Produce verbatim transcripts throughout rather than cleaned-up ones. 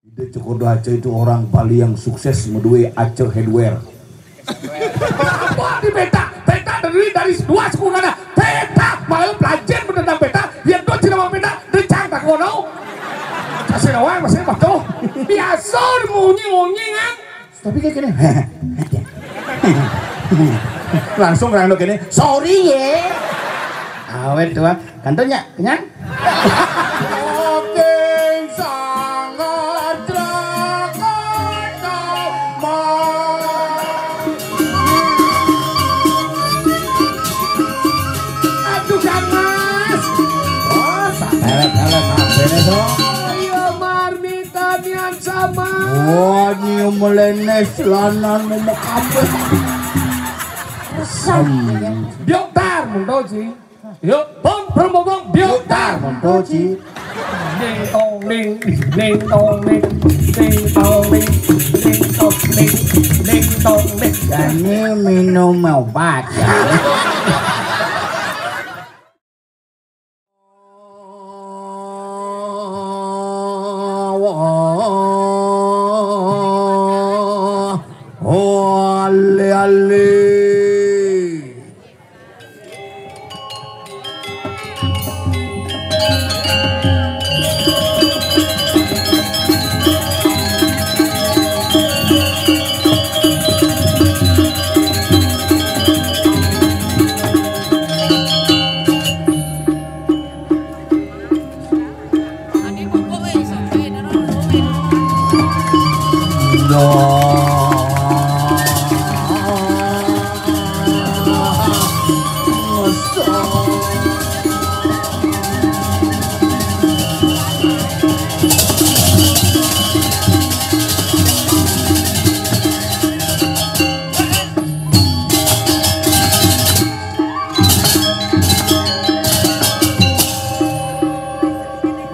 Ida Cokorda Aca itu orang Bali yang sukses, madué Aca Hardware. Wah, di peta, peta terdiri dari dua suku kata. Peta, malah pelajaran tentang peta. Ya, tuh, cina mau peta, decang tak kono. Kasih nawang, masih patuh. Biasa munyi-munyi kan. Tapi kayak gini. Langsung randok gini, "Sorry ya." Awet tuh, ah. Kantornya kenyang? Saking sangat rakatama. Aduh, Kang Mas. Oh, sabar, sabar, sabar, dong. Ayo, marmita nian sama. Wah, nyium melenes, lanan mau kabeh. Resep. Biok tar, mun to, Ci. Yuk, bong, bong, bong, bong, biok tar, mun to, Ci. Ding tong ding, ding tong ding, ding tong ding, ding tong ding, ding tong ding. Jani minum obat, ya.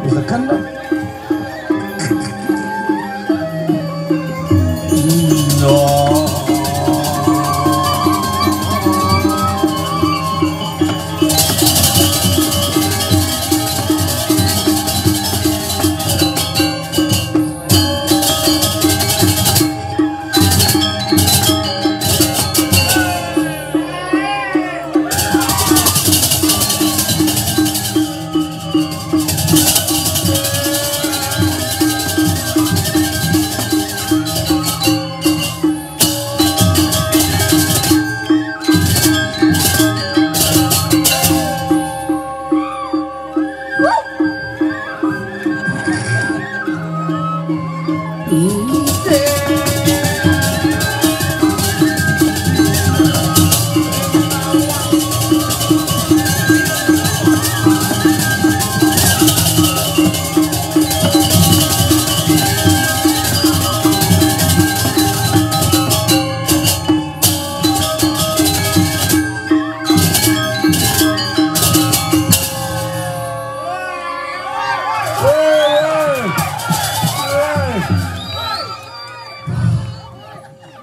Misalkan dong.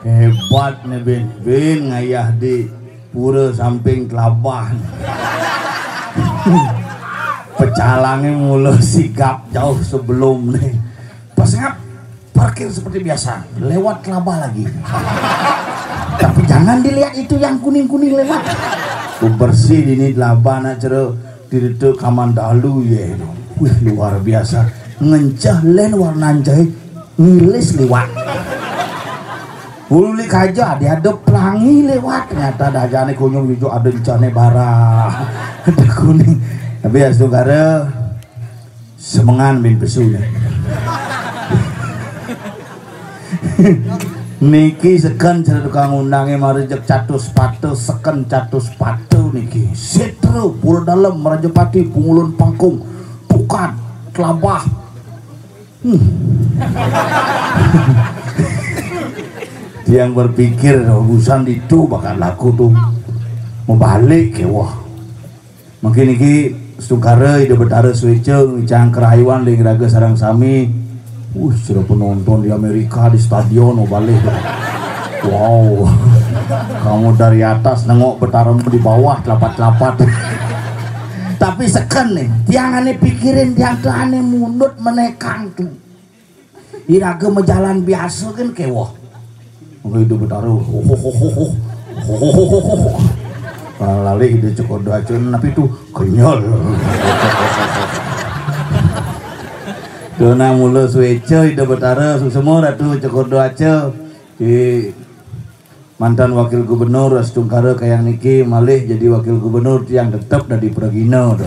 Hebat nih, Bin. Bin ngayah di pura samping Telabah. Pecalangnya mula sigap jauh sebelum nih. Pas ngap, parkir seperti biasa, lewat Telabah lagi. Tapi jangan dilihat itu yang kuning-kuning lewat. Ku bersih ini Telabah nak cere, didetek kaman dalu ya. Wih, luar biasa. Ngencah len warna jahit, ngilis liwat. Uli kaja, diadep pelangi lewat. Ternyata dajane kunyung hijau, ada encane barang. Ada kuning. Tapi ya, saudara, semengan bin pesu nih. Niki seken cara tukang undange mari jek catus patu, seken catus patu niki. Setro, Pura Dalem, Merajapati, Pungulun Pangkung, Pukat, Telabah. Hmm. Tiang berpikir urusan itu bakal laku tuh. Mau balik ya, wah. Mungkin iki Stungkara Ida Betara Sweceng, Cang Kerayuan, Ling Raga sareng sami. Uh, sudah penonton di Amerika, di stadion, mau balik. Wow. Kamu dari atas nengok Betara di bawah, telapat-telapat. Tapi seken nih, tiang ane pikirin, tiang tuh ane mundut menekang tuh. Iraga majalan biasa kan kéweh. Mangka Ida Betara, ho, ho, ho, ho, ho. Ho, ho, ho, ho, ho. Lalih Ida Cokor Dua Aca, napi to? Kenyel. Duh, nah mula suéca Ida Betara, suksma Ratu Cokor Dua Aca. Di mantan wakil gubernur astungkara kayang niki malih jadi wakil gubernur, tiang tetep dadi pragina to.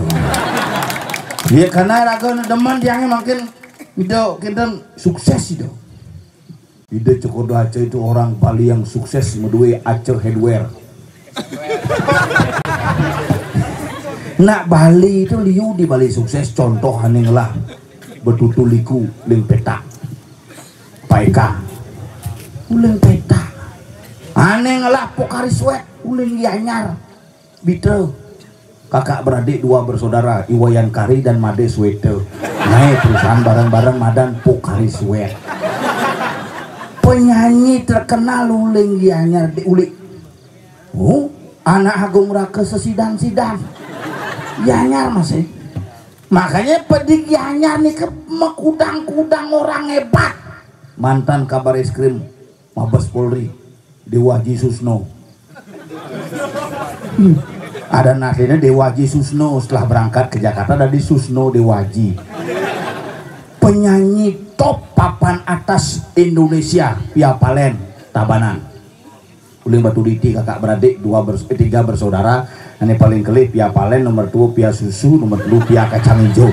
Ya, karena raga demen tiangé mangkin Ida kinten sukses Ida. Ida Cokor Dua Aca itu orang Bali yang sukses, madué Aca Hardware. Nak Bali itu liu di Bali sukses, contoh ané ngelah betutu liku uling pétak. Paéka. Uling pétak. Ané ngelah Pocari Sweat, uling Gianyar. Bitra. Kakak beradik dua bersaudara, I Wayan Kari dan Madé Sweta. Naé perusahaan bareng-bareng madan Pocari Sweat. Penyanyi terkenal uling Gianyar di uling. Oh, anak Agung Raka sesidan-sidan. Gianyar masih. Makanya pedik Gianyar nih ke mekudang-kudang orang hebat. Mantan Kabar Eskrim Mabes Polri, Dewa Haji Susno. Hmm. Ada nasinya Dewa Haji Susno, setelah berangkat ke Jakarta dari Susno Dewa Haji. Penyanyi top papan atas Indonesia, Pia Palen, Tabanan. Uling Batu Diti, kakak beradik dua bers- eh, tiga bersaudara. Ané paling kelih Pia Palen, nomor dua Pia Susu, nomor telu Pia Kacang Hijau.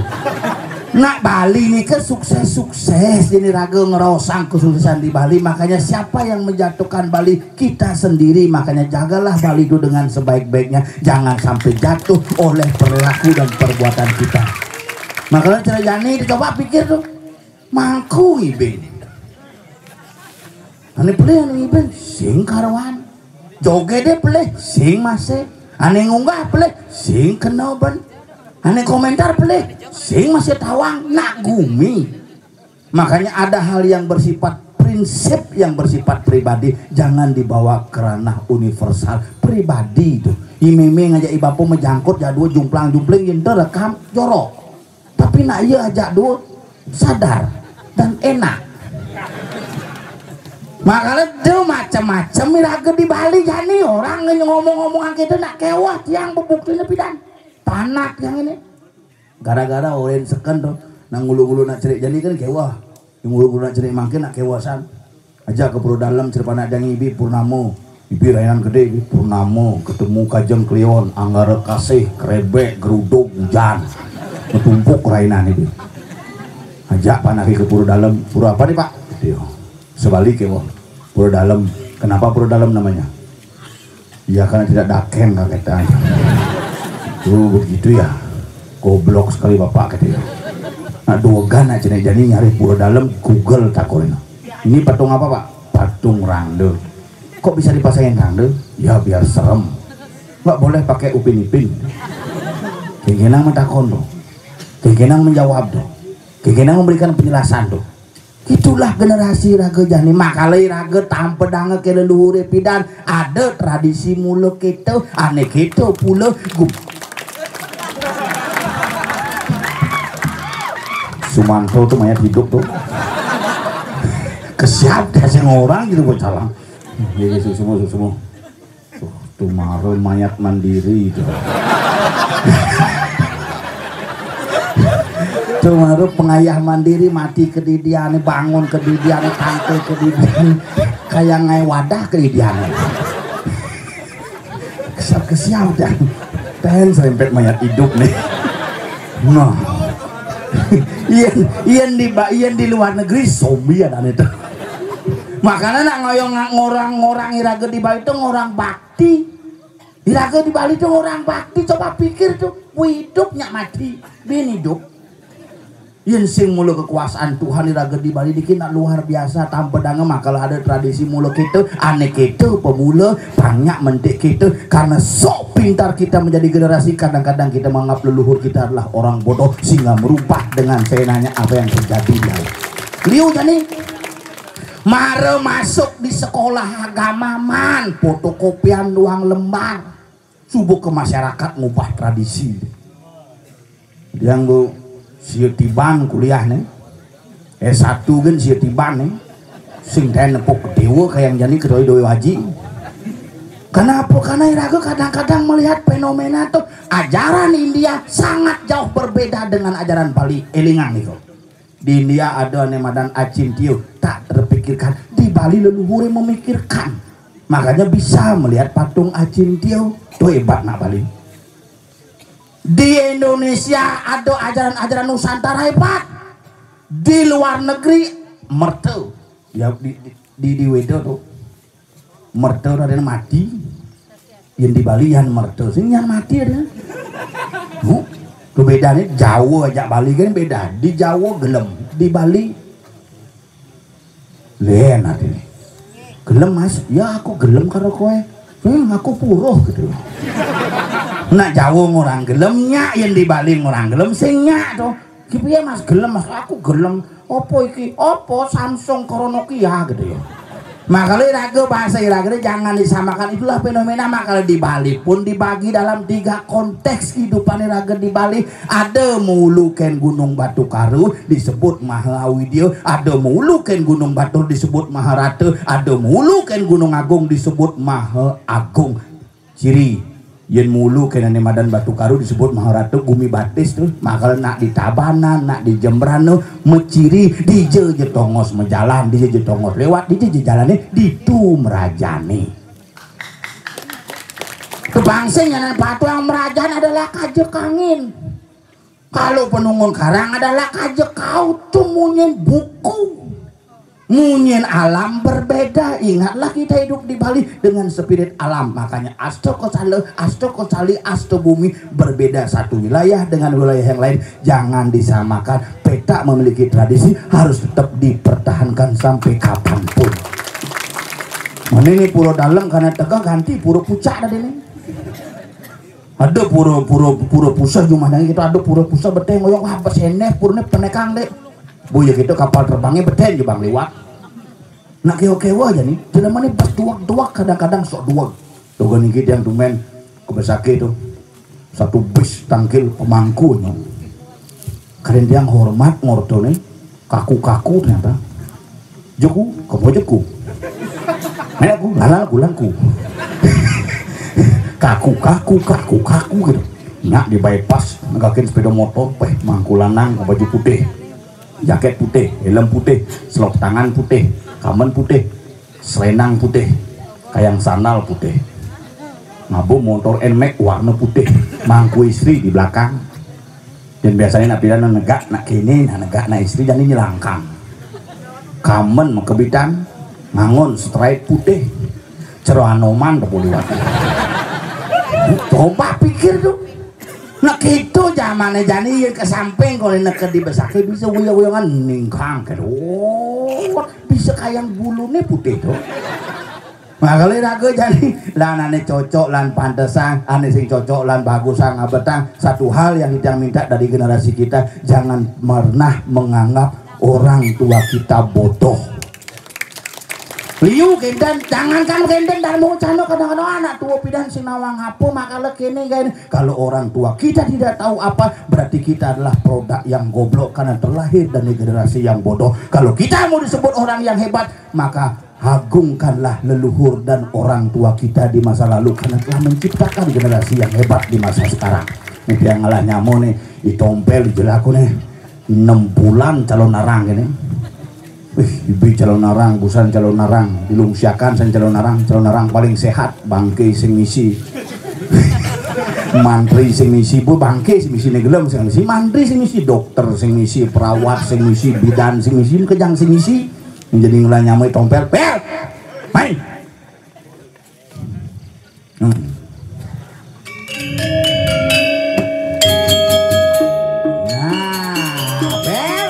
Nak Bali nih kan sukses-sukses, jadi raga ngerosang kesuksesan di Bali. Makanya siapa yang menjatuhkan Bali? Kita sendiri. Makanya jagalah Bali itu dengan sebaik-baiknya. Jangan sampai jatuh oleh perilaku dan perbuatan kita. Makanya cara jani dicoba pikir tuh. Mangku ngibing. Ané pelih ané ngibing sing karuan. Jogédé pelih sing masih. Ané ngunggah pelih sing kena ben. Ané komentar pelih sing masih tawang nak gumi. Makanya ada hal yang bersifat prinsip, yang bersifat pribadi, jangan dibawa ke ranah universal. Pribadi itu. I mémé ngajak i bapa majangkut jadua jumplang-jumpling, yén ento rekam jorok. Tapi nak ia ajak dua sadar dan enak. Makanya dia macam-macam iraga di Bali jani orang ngomong-ngomong kita nak kéweh tiang bebuktinya pidan. Panak yang ini. Gara-gara orang seken tuh nang ngulu-ngulu nak cerik jani kan kéweh. Yang ngulu-ngulu nak cerik mangkin nak kéweh san. Ajak ke Pura Dalem, cerik panak jani ibi Purnama. Ibi rainan gedé, ibi Purnama, ketemu Kajeng Kliwon, Anggara Kasih, Krebek, Geruduk, Hujan. Ketumpuk rainan ibi. Ajak panak ke Pura Dalem. Pura apa nih, Pak? Gitu ya. Sebalik ya, Wong. Pura Dalem. Kenapa Pura Dalem namanya? Ya karena tidak dakeng kagetan. Oh begitu ya. Goblok sekali bapak katanya. Nah, dua gana cina jani nyari Pura Dalem, Google takonin. Ini patung apa, Pak? Patung rangda. Kok bisa dipasangin rangda? Ya biar serem. Nggak boleh pakai upin ipin. Kengkenang mentakon tuh. Kengkenang menjawab tuh. Kengkenang memberikan penjelasan tuh. Itulah generasi raga jani. Makala raga tampedanga ke leluhure pidan. Ada tradisi mula kita, ane kita pula gu- Sumanto tuh mayat hidup tuh. Kesiap kasih orang gitu buat calang. Ini semua semua. Tuh, tumara mayat mandiri itu. Tumara pengayah mandiri mati kedidiane, bangun kedidiane, tante kedidiane, kayak ngai wadah kedidiane. Kesal kesial dan pen serempet mayat hidup nih. Nah. Iya, iya di ba- iya di luar negeri zombie ada itu. Makanya nak ngoyong ngorang-ngorang iraga di Bali itu ngorang bakti. Iraga di Bali itu ngorang bakti. Coba pikir tuh, hidup nyak mati, bin hidup. Yen sing mula kekuasaan Tuhan iraga di Bali niki nak luar biasa tampedanga makala ada tradisi mula kita, ane kita pemula, banyak mentik kita karena sok pintar kita menjadi generasi kadang-kadang kita menganggap leluhur kita adalah orang bodoh sehingga merubah dengan seenaknya apa yang terjadi di alam. Liu jani Mara masuk di sekolah agama man fotokopian doang lembar. Subuh ke masyarakat ngubah tradisi. Yang bu sia tiban kuliah nih. Eh, satu gen sia tiban nih. Sing ten nepuk dewa kayang jani kedoi doi haji. Kenapa? Karena iraga kadang-kadang melihat fenomena tuh ajaran India sangat jauh berbeda dengan ajaran Bali. Elingan nih kok. Di India ada ane madan Acintio, tak terpikirkan. Di Bali leluhure memikirkan. Makanya bisa melihat patung Acintio. Tuh hebat nak Bali. Di Indonesia ada ajaran-ajaran Nusantara hebat. Di luar negeri merta. Ya di di, di, di Weda tuh. Merta ada yang mati. Yang di Bali yang merta. Sing yang mati ada. Huh? Tuh bedanya Jawa aja Bali kan beda. Di Jawa gelem, di Bali lain artinya. Gelem, Mas? Ya aku gelem karo kowe. Hmm, aku puruh gitu. Nak Jawa ngurang gelem, nyak yang di Bali ngurang gelem, sing nyak tuh. Gitu ya, Mas, gelem, Mas. Aku gelem. Apa iki? Apa Samsung karo Nokia gitu ya. Makanya raga bahasa iraga jangan disamakan. Itulah fenomena. Makanya di Bali pun dibagi dalam tiga konteks kehidupan iraga di Bali. Ada mulu ken Gunung Batu Karu disebut Maha Awidya, ada mulu ken Gunung Batur disebut Maharata, ada mulu ken Gunung Agung disebut Maha Agung. Ciri yen mulu ken ane madan Batu Karu disebut Maharata, gumi batis tuh. Makanya nak di Tabanan, nak di Jembrana, meciri dija ja tongos mejalan, dija ja tongos lewat, dija ja jalane ditu merajane. Kebangsing yang patuh yang merajane adalah kaja kangin. Kalau penungun karang adalah kaja kau tuh munyin buku. Munyin alam berbeda. Ingatlah kita hidup di Bali dengan spirit alam. Makanya Asto Kosala, Asto Kosali, Asto Bumi berbeda satu wilayah dengan wilayah yang lain. Jangan disamakan. Peta memiliki tradisi harus tetap dipertahankan sampai kapanpun. Mana ini Pura Dalem karena tegak ganti Pura Pucak tadi nih. Ada pura pura pura pusah jumah nangi kita ada pura pusah beteng ngoyong wah beseneh purne penekang dek. Bu ya gitu kapal terbangnya beteng je bang liwat. Nak kewa kewa aja nih. Jelema nih bas duak-duak kadang-kadang sok duak. Tuh gini gitu yang tumen ke Besake tuh. Satu bis tangkil pemangku nih. Kalian yang hormat ngorto nih. Kaku-kaku ternyata. Jeku, kamu jeku. Nek aku, lala aku langku. Kaku-kaku, kaku-kaku gitu. Nyak di bypass, negakin sepeda motor, peh, mangku lanang, baju putih, jaket putih, helm putih, selop tangan putih, kamen putih, selendang putih, kayang sandal putih. Ngabu motor Nmax warna putih, mangku istri di belakang. Dan biasanya nak pilihan nak negak, nak kini, nak negak, nak istri, jadi nyelangkang. Kamen kebitan, ngangon straight putih. Cero Anoman tuh liwat. Coba pikir tuh. Nah gitu zamannya jani ya ke samping kalau neke di Besake bisa wuyang-wuyangan ningkang gitu. Oh, bisa kayang bulu nih putih tuh. Nah, kalau raga jadi lan ane cocok lan pantesan, ane sing cocok lan bagusan ngabetang. Satu hal yang kita minta dari generasi kita, jangan pernah menganggap orang tua kita bodoh. Liu kenten, jangankan kenten dan mau cano kadang-kadang anak tua pidan sing nawang apa makala kene kayak kalau orang tua kita tidak tahu apa, berarti kita adalah produk yang goblok karena terlahir dari generasi yang bodoh. Kalau kita mau disebut orang yang hebat, maka agungkanlah leluhur dan orang tua kita di masa lalu karena telah menciptakan generasi yang hebat di masa sekarang. Nih yang ngalah nyamo nih, ditompel di jelaku nih. Enam bulan calon narang ini. Wih, ibu calon narang, busan calon narang, dilungsiakan san calon narang, calon narang paling sehat, bangke sing misi. Mantri sing misi, bu bangke sing misi negelem sing misi, mantri sing misi, dokter sing misi, perawat sing misi, bidan sing misi, kejang sing misi. Yang jadi ngelah nyamai tompel, pel, main. Hmm. Nah, pel.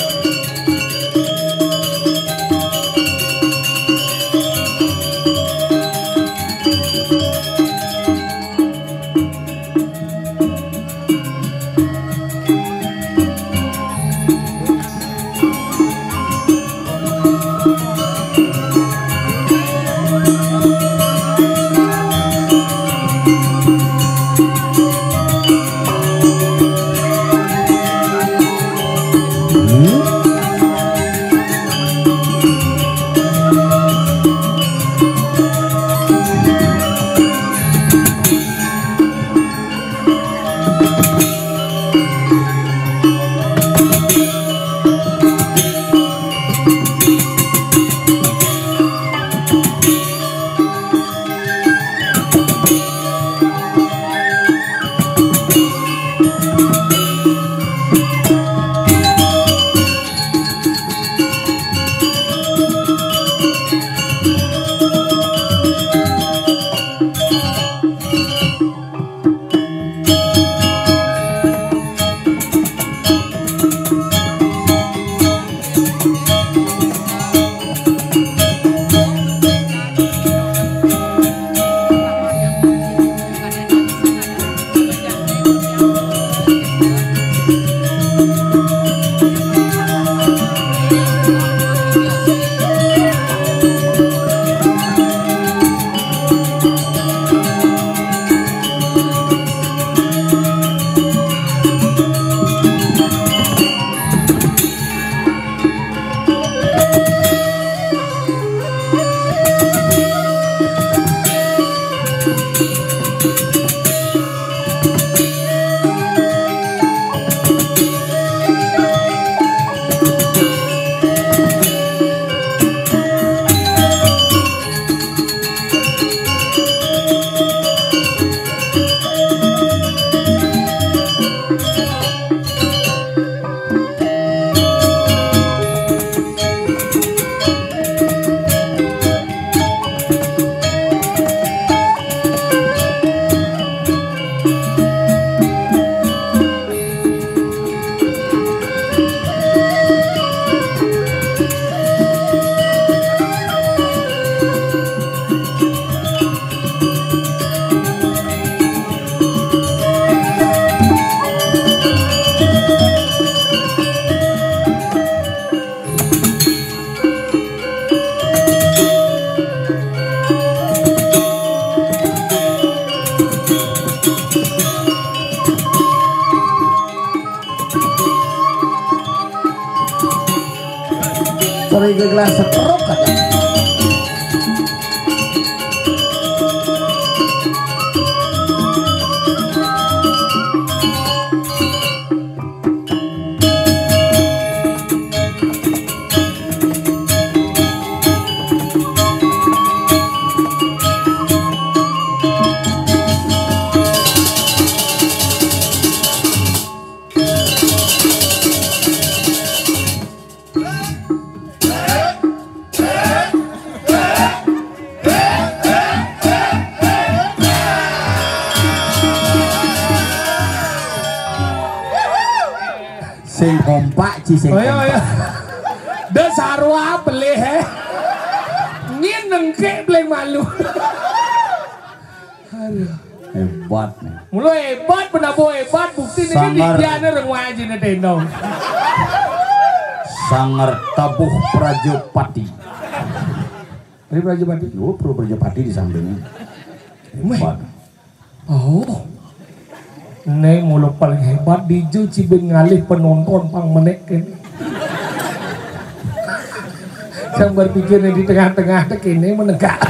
Gelas setruk aja. Sing kompak, ci, sing Oh, iya, kompak. Iya. Dah sarwa belih, eh. Ngin nengkek beleng malu. Aduh. Hebat nih. Mula hebat, penabuh hebat, bukti nih Sangar. Dia ada orang wajib nih tendong. Sangar tabuh Prajapati. Ini Prajapati. Oh, Pro Prajapati di sampingnya. Emang? Hebat. Oh. Nih mula paling hebat di jo cibin ngalih penonton pang menek kene. Saya berpikir nih di tengah-tengah dek ini menegak.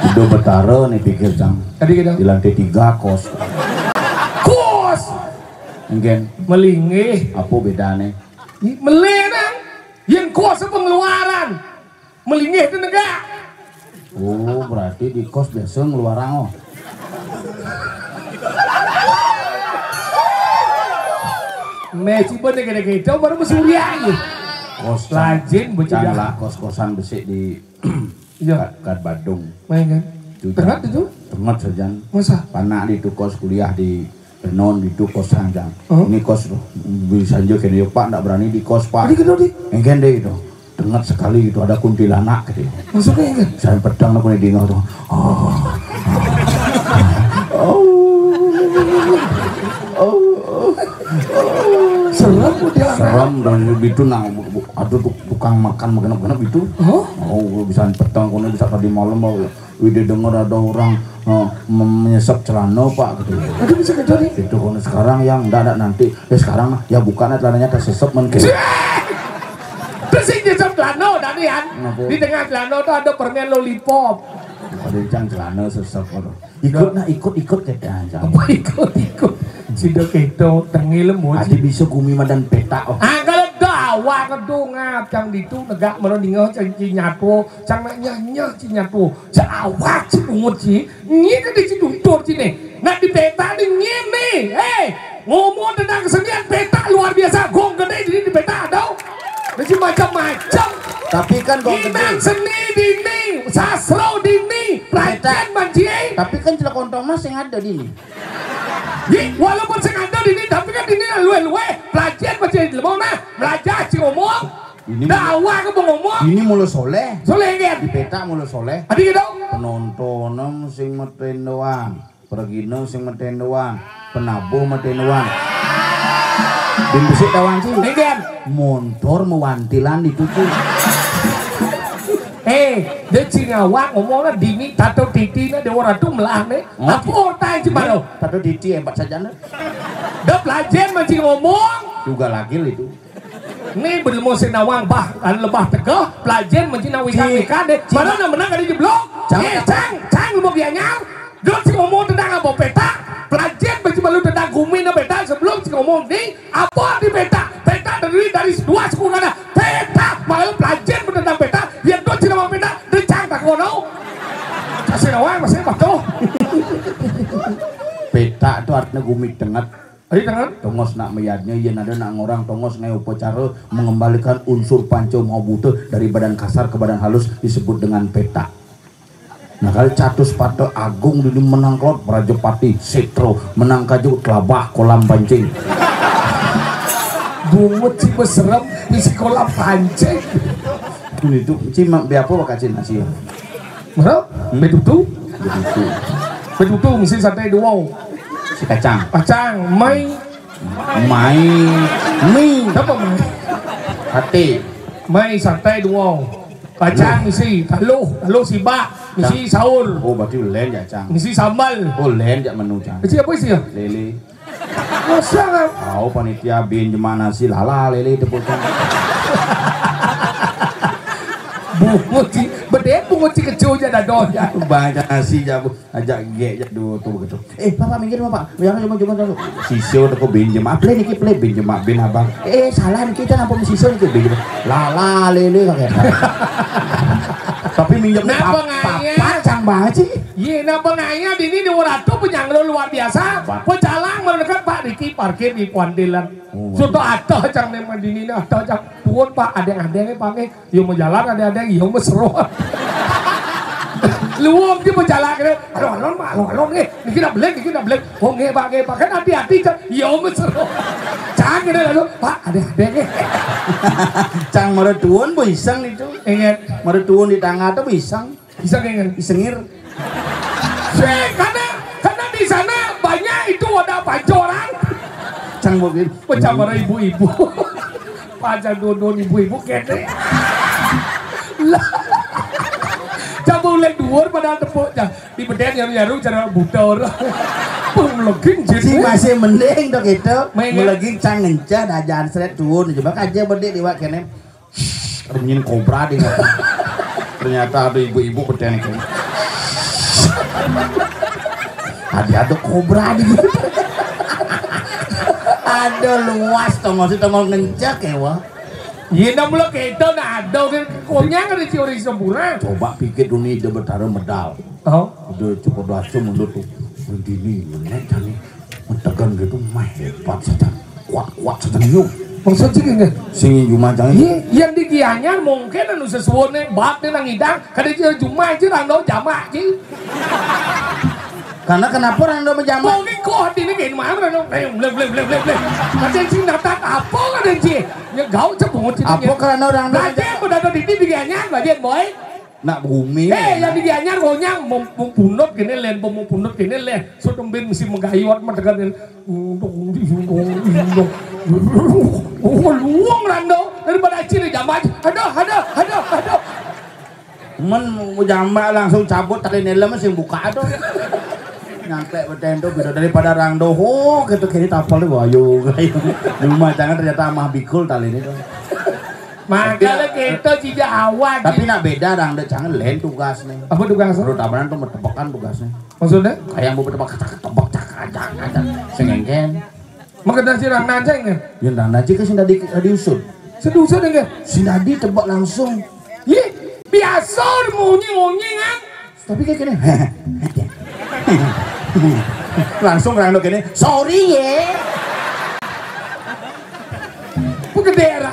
Udah betara nih pikir cang. Tadi kita. Di lantai tiga kos. Kos. Mungkin. Melinggih. Apa bedanya? Melih nang. Yang kos pengeluaran. Melinggih tu negak. Oh, berarti di kos biasa ngeluaran, oh. Nih, cuba nih kena kita baru bersuria ni. Kos Lajin bercanda. Lah, kos-kosan besik di Iya. Kat, kat Badung. Main kan? Itu Tengah jam itu? Tengah sajan. Masa? Panak di itu kos kuliah di Renon di itu kos sajan. Oh. Ini kos bisa aja kena, "Pak, ndak berani di kos, Pak." Tadi kena di? Engken deh itu. Tengah sekali itu ada kuntilanak gitu. Maksudnya engken? Saya pedang aku di dengar tuh. Oh. Oh. Oh. Serem dia. Serem dan itu nang bu-, bu-, aduh, tu-, tukang makan genep-genep itu. Oh? Oh, bisa petang kono bisa tadi malam mau. Wih, dia dengar ada orang, eh, mem-, menyesep celana, Pak, gitu. Aduh, bisa gitu nih. Itu kono sekarang yang ndak, ndak nanti. Ya sekarang mah, ya buka nah celananya tersesep men. Terus sing nyesep celana tadi kan. Kenapa? Di tengah celana tuh ada permen lollipop. Ada yang celana sesep gitu. Ikut nah, ikut, ikut, kata aja. Apa ikut, ikut? Sida keto tengil mun. Adi bisa gumi madan petak, oh. Ah, kalau dawa kedung, ah, cang ditu negak mara dingeh cang ci nyatwa, cang nak nyeh-nyeh ci nyatwa. Cak awak ci pungut ci. Nyi kadi ci duntur ci ne. Nak di petak ni nyi ne. Eh, ngomong tentang kesenian petak luar biasa. Gong gede jadi di petak tau. Mesti macam-macam. Tapi kan gong gede. Inang seni dini, sastra dini, pelajaran manci. Tapi kan celak kontong mas yang ada dini. Ji, walaupun sing ada dini, tapi kan dini luwih-luwih. Pelajaran manci lemah nah, belajar ci ngomong. Ini dakwah ke mau ngomong. Ini mula soleh. Soleh kan? Di petak mula soleh. Adi gitu. Penontonan sing meten doang. Pergina sing meten doang. Penabuh meten doang. Bin besik doang sih. Engken. Montor mewantilan dituju. Eh, dia ci ngawak ngomong lah dini tato titi na dewa ratu melah ne. Oh. Apa otak ci baru? Tato titi empat saja ne. Dah pelajaran manci ngomong. Juga lagi itu. Ni belum sing nawang bah, kan lebah tegah, pelajaran manci nak wikan-wikan deh. Mana nak menang kali jeblok? Eh, cang, cang lu mau bianyar. Dulu si ngomong tentang apa petak? Pelajaran manci malu tentang gumi na petak sebelum si ngomong ni apa di petak? Petak terdiri dari dua suku kata. Petak, malu pelajaran tentang petak. Ya dulu si nama petak, dia cang tak kono. Kasih nawang masih patuh. Petak tu artinya gumi tengat. Ayo, tangan. Tongos nak meyadnya, yen ada nak ngorang tongos ngai upacara mengembalikan unsur panca maha buta dari badan kasar ke badan halus disebut dengan petak. Nah, kali catus pada agung dini menang kelot Prajapati, Setro, menang kaju telabah kolam pancing. Bungut si beserem di sekolah pancing. Ini tu, cima biapa bakal cina sih? Mara? Hmm? Betutu? Betutu. Betutu, misi sate dua. Si kacang. Kacang, mai. Mai. Mi. Apa mai? Sate. Mai sate dua. Kacang misi, taluh, taluh sibak, misi sahur. Oh, berarti lain ya, cang. Misi sambal. Oh, lain ya menu, cang. Isi apa isi ya? Lele. Masa kan? Tahu panitia bin jemaah nasi lala lele itu bocah. Bungut ci, bedén bungut ci kecu ja dado ja. Banyak nasi ja, Bu. Ajak gek ja dua tu begitu. Eh, Bapak minggir, Bapak. Jangan cuma-cuma tu. Sisio tu kau pinjam apa niki, play pinjam apa bin abang. Eh, salah niki, kita nampak sisio niki pinjam. Lala lele kagak. Tapi minjam ni pap-, pap-, pacang banget sih. Iya, napa ngaya dini di Waratu penyanglo luar biasa. Pecalang mendekat Pak Riki parkir di Kuantilan. Oh. Sudah ada cang nih dini nih ada cang. Tuun Pak, ada-ada nih Pak nih. Yo mau jalan ada-ada, yo mesro. Luwung ki mau jalan kene. Alon-alon Pak, alon-alon nggih. Niki nak belik, niki nak belik. Oh nggih Pak, nggih Pak. Kan hati-hati cang. Yo mesro. Cang kene lalu, Pak, ada-ada nggih. Cang mara tuun bu iseng itu. Ingat. Mara tuun di tangah tu bu iseng. Iseng nggih. Isengir. Sih, karena, karena di sana banyak itu wadah pancoran. Cang mungkin. Pecah para ibu-ibu. Pajak dodon ibu-ibu kene. Lah. Coba ulek duur padahal tepuk. Cang. Di bedén nyaru-nyaru cara buta orang. Pun meleging si jin. Masih mending to gitu. Mending. Meleging cang ngencah dah jangan seret tuun. Coba aja bedé di wak kene. Ada bunyi kobra di. Ternyata ada ibu-ibu bedén kene. Ada, ada kobra di. Ada luas tongol si tongol ngencak ya wah. Iya, nak mula kita nak ada kan konyang ada teori sempurna. Coba pikir dunia dia bertaruh medal. Oh. Udah cukup dua jam mundur tuh. Dini, nek jani mentekan gitu, mah hebat saja. Kuat-kuat saja nyu. Maksud sih gini. Sing jumah jangan. Iya, yang di Gianyar mungkin anu sesuatu nih, bat nih nang idang, kada cia jumah cia rando jamak cia. Karena kenapa rando menjamak? Mungkin kok ini gini mah rando, eh, blek blek blek blek blek. Ada sing natak apa kada cia? Ya gau cebut cia. Apa karena rando? Lagi aku datang di di Gianyar, lagi boy. Nak bumi. Eh, yang di Gianyar gonyang, mau, mau punut gini, len, mau punut gini, len. Sudah bin mesti menggayuan, mendekat, len. Untung, untung, untung, untung. Oh, luang rando. Daripada cili jamak. Aduh, aduh, aduh, aduh. Men mau jamak langsung cabut tali nilem sing buka tuh. Nyangklek beten tuh bisa daripada rando. Oh, gitu kiri tapal tuh ayo. Rumah jangan ternyata amah bikul tali ini tuh. Makanya kita jijak awak. Tapi nak beda rando jangan lain tugas nih. Apa tugas? Perlu tabanan tuh mertebekan tugasnya. Maksudnya? Kayak mau bertebak cak tebak cak aja aja. Sengengken. Mengenal si Rang Nanceng ya? Yang Rang Nanceng kan sing tadi diusut. Sedusun ya? Sing tadi tebak langsung. Ih, biasa munyi-munyi kan? Tapi kayak gini. Langsung Rang Dok gini, "Sorry ya." Pegedera.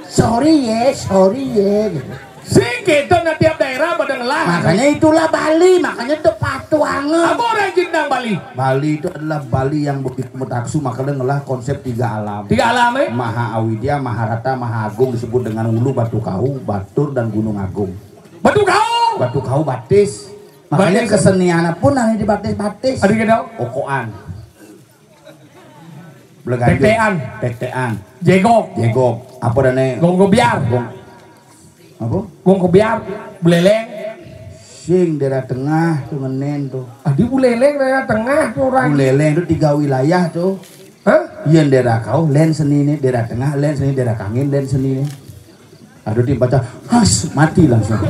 "Sorry ya, sorry ya." Gitu. Sing kita na tiap daerah pada ngelah. Makanya itulah Bali, makanya itu patuh anget. Apa orang jin nang Bali? Bali itu adalah Bali yang begitu metaksu, makanya ngelah konsep tiga alam. Tiga alam, eh? Maha Awidya, Maha Rata, Maha Agung disebut dengan Ulu, Batu Kawu, Batur, dan Gunung Agung. Batu Kawu. Batu Kawu batis. Makanya keseniannya pun nanti dibatis-batis. Ada gitu? Okoan. Beleganjut. Tektean. Tektean. Jegog. Jegog. Apa dane? Gong gobiar. Gong. Apa? Gong gobiar. Buleleng. Sing daerah tengah tuh ngenen tuh. Adi Buleleng daerah tengah tuh orang. Buleleng tuh tiga wilayah tuh. Hah? Iya daerah kau, len seni nih, daerah tengah, len seni, daerah kangin, len seni nih. Aduh, dia baca, "Has," mati langsung.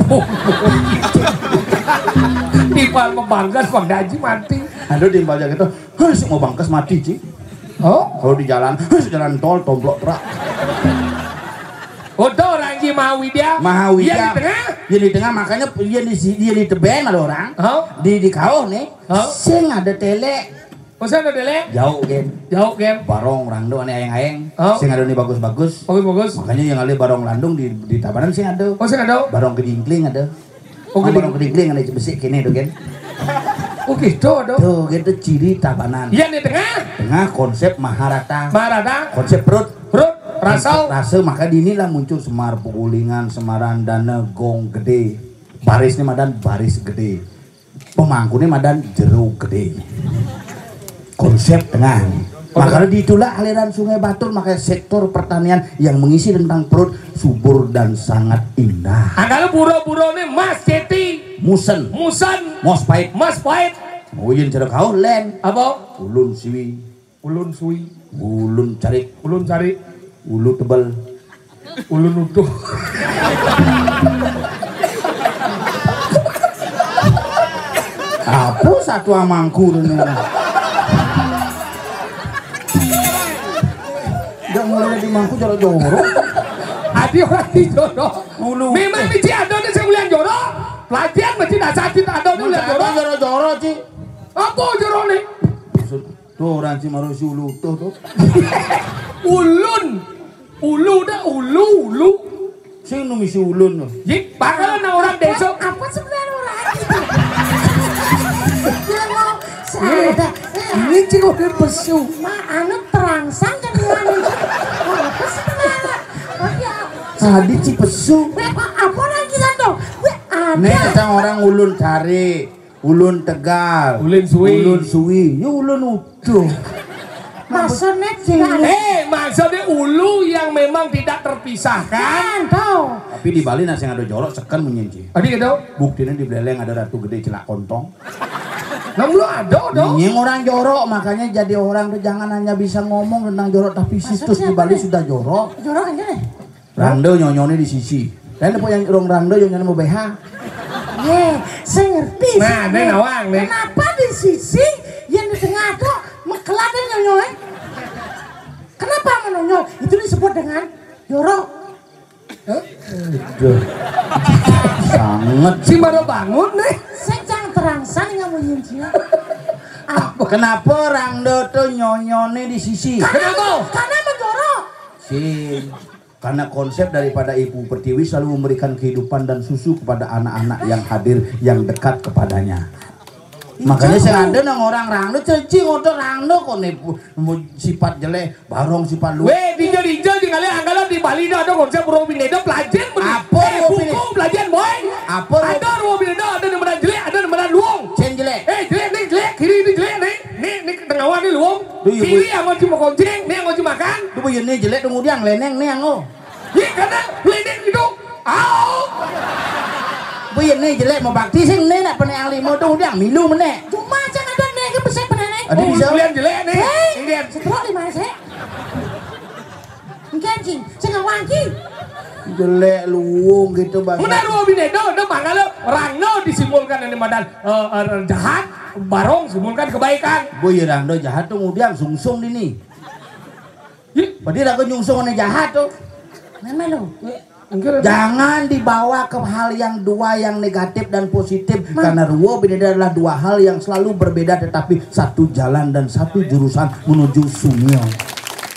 Di Palma Bangkas, Bang Daji mati. Aduh, dia baca gitu, "Has," mau Bangkas mati, Ci. Oh? Kalau di jalan, "Has," jalan tol, tomplok truk. Udah orang Ji Mahawi dia. Mahawi dia. Iya di tengah. Iya di tengah, makanya iya di si-, iya di tebeng ada orang. Oh? Di, di kau nih, oh? Sing ada tele. Masa ada tele? Jauh, Gen. Jauh, Gen. Barong, rangdo, ane aeng-aeng. Oh. Sing ada nih bagus-bagus. Bagus-bagus. Makanya yang ada barong landung di, di Tabanan sing ada. Oh, sing ada? Barong kedingkling ada. Oh, keding- barong kedingkling ada besi kene tuh, Gen. Oh, gitu ada. Tuh, gitu ciri Tabanan. Iya, di tengah. Tengah konsep Maharata. Maharata. Konsep perut. Perut, rasa. Konsep rasa, maka di inilah muncul Semar Pegulingan, Semarandana, Gong Gede. Barisnya madan baris gede. Pemangkune madan jero gede. Konsep tengah. Makanya ditulah aliran Sungai Batur, makanya sektor pertanian yang mengisi tentang perut subur dan sangat indah. Angkala bura-burane Mas Ceti. Musen. Musen. Mos pait. Mos pait. Oh, yen jero kau len. Apa? Ulun siwi. Ulun suwi. Ulun carik. Ulun carik. Ulu tebel. Ulun utuh. Apa satu amangku rene? Udah mulai di mangku jorok-jorok. Adi orang di jorok. Ulu. Memang di Ciado ada sing ulian jorok. Pelajaran masih dasar kita ada ulian jorok. Jorok-jorok, Ci. Apa jorok nih? Tuh orang Cimarosi ulu tuh tuh. Ulun. Ulu dah, ulu, ulu. Sing nu misi ulun tuh. Yik, bakal nang orang desa. Apa sebenarnya orang? Dia mau sadar. Ini cing udah pesu. Ma, anu terangsang kan mana? Apa sebenarnya? Oh ya. Tadi ci pesu. Weh, apa lagi kan tuh? Weh, ada. Nih, kacang orang ulun cari. Ulun tegal. Ulun suwi. Ulun suwi. Ya ulun utuh. Maksudnya tidak. Eh, maksudnya ulu yang memang tidak terpisahkan. Kan, tahu. Tapi di Bali nasi ada jorok seken munyin, Ci. Tadi gitu. Buktinya di Beleleng ada ratu gede celak kontong. Nang lu ada dong. Nying orang jorok, makanya jadi orang tuh jangan hanya bisa ngomong tentang jorok, tapi situs di Bali sudah jorok. Jorok aja deh. Rangda nyonyone di sisi. Kan apa yang rong rangda nyonyone mau B H? Ye, saya ngerti. Nah, ini nawang nih. Kenapa di sisi yang di tengah tuh mekelat nyonyone? Kenapa menonyol? Itu disebut dengan jorok. Aduh. Sangat. Si baru bangun nih. Saya jangan terangsang nggak mau nyincinya. Kenapa rangda tuh nyonyone di sisi? Kenapa? Karena menjorok. Sing. Karena konsep daripada Ibu Pertiwi selalu memberikan kehidupan dan susu kepada anak-anak yang hadir, yang dekat kepadanya. Makanya saya ada nang orang rangda, cacing otak rangda kok nih, sifat jelek, barong sifat lu. Weh, dijel-dijel di kali anggalan di Bali dah ada konsep ruang bineda pelajaran. Apa eh, ruang bineda? Pelajaran, boy. Apa ruang... Ada ruang bineda, ada yang benar jelek, ada yang benar luang. Cen jelek. Eh, jelek nih, jelek, kiri ini jelek nih. Nih, nih tengah ni luang. Kiri yang mau cuma konceng, nih yang mau cuma makan. Tuh, ini jelek tuh ngudiang leneng nih yang oh. Ye, karena lenek itu. Au. Bu, ini jelek mau bakti sing ne nak pene yang lima tu udah milu mene. Cuma aja ada ne ke besar pene ne. Ada bisa. Kalian jelek nih. Hei, setelah lima sih. Enggak, Cing. Saya nggak wangi. Jelek luung gitu, Bang. Benar, Robi Nedo, udah mangga lo. Rangno disimbolkan yang madan eh, eh, jahat, barong simbolkan kebaikan. Bu, ya Rangno jahat tuh ngudiang sungsung dini. Berarti lagu nyungsung orang jahat tuh. Mana lu? Jangan dibawa ke hal yang dua yang negatif dan positif. Karena ruo beda adalah dua hal yang selalu berbeda tetapi satu jalan dan satu jurusan menuju Sumio.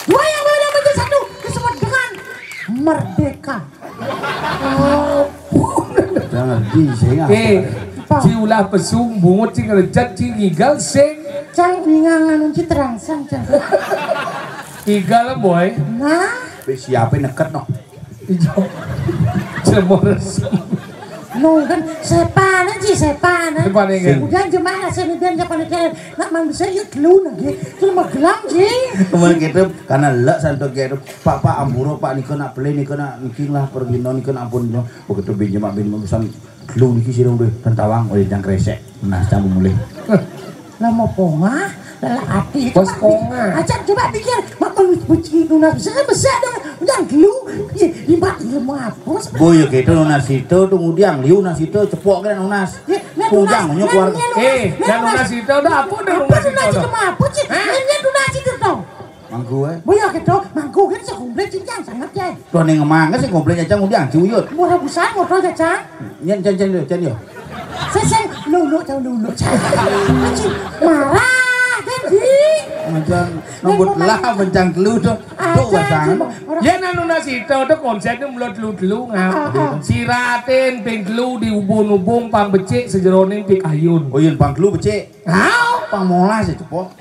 Dua yang berbeda menjadi satu disebut dengan merdeka. Jangan di sing. Eh, ci ulah pesung bungut ci ngerejat ci ngigal sing. Cang ningang anu ci terangsang cang. Igal boy. Nah. Siapa neket no? Ijo. Cemor. No kan sepan aja sepan. Sepan ya. Udah jemaah sini dan siapa nih nak manusia yuk lu lagi. Itu mah gelam sih. Kemarin gitu karena lek santo gitu. Pak, Pak, ampura, Pak, nika nak beli, nika nak niki lah pergi no, nika nak ampun no. Begitu bin jemak bin urusan lu niki sih udah tentawang oleh jang kresek. Nah, cang mulih. Lah mau pongah, lah ati itu. Pas pongah. Acak coba pikir, mak buci nunas besar besar dah. Udah lu, iya, lima ilmu apa? Boy gitu nunas itu tuh ngudiang liu nunas itu cepok kan nunas. Ngudiang punya keluarga. Eh, dan nunas itu udah apa udah nunas itu? Apa sih? Ini nunas itu tuh. Mangku eh. Boyo gitu, mangku kan sekomplit cincang sangat ya. Tuh ning emang sih komplain aja ngudiang ciuyut. Murah busan motor aja cang. Nyen cen cen cen yo. Seseng lulu cang lulu cang. Marah kan di. Macam nombor lah bencang telu tuh. Tuh basang. Ya nanu nasi itu tuh konsepnya mulut telu telu ngap. Siratin ping telu diubung-ubung pang becik sejeroning pikayun. Oh iya pang telu becik. Hah? Pang molas itu po.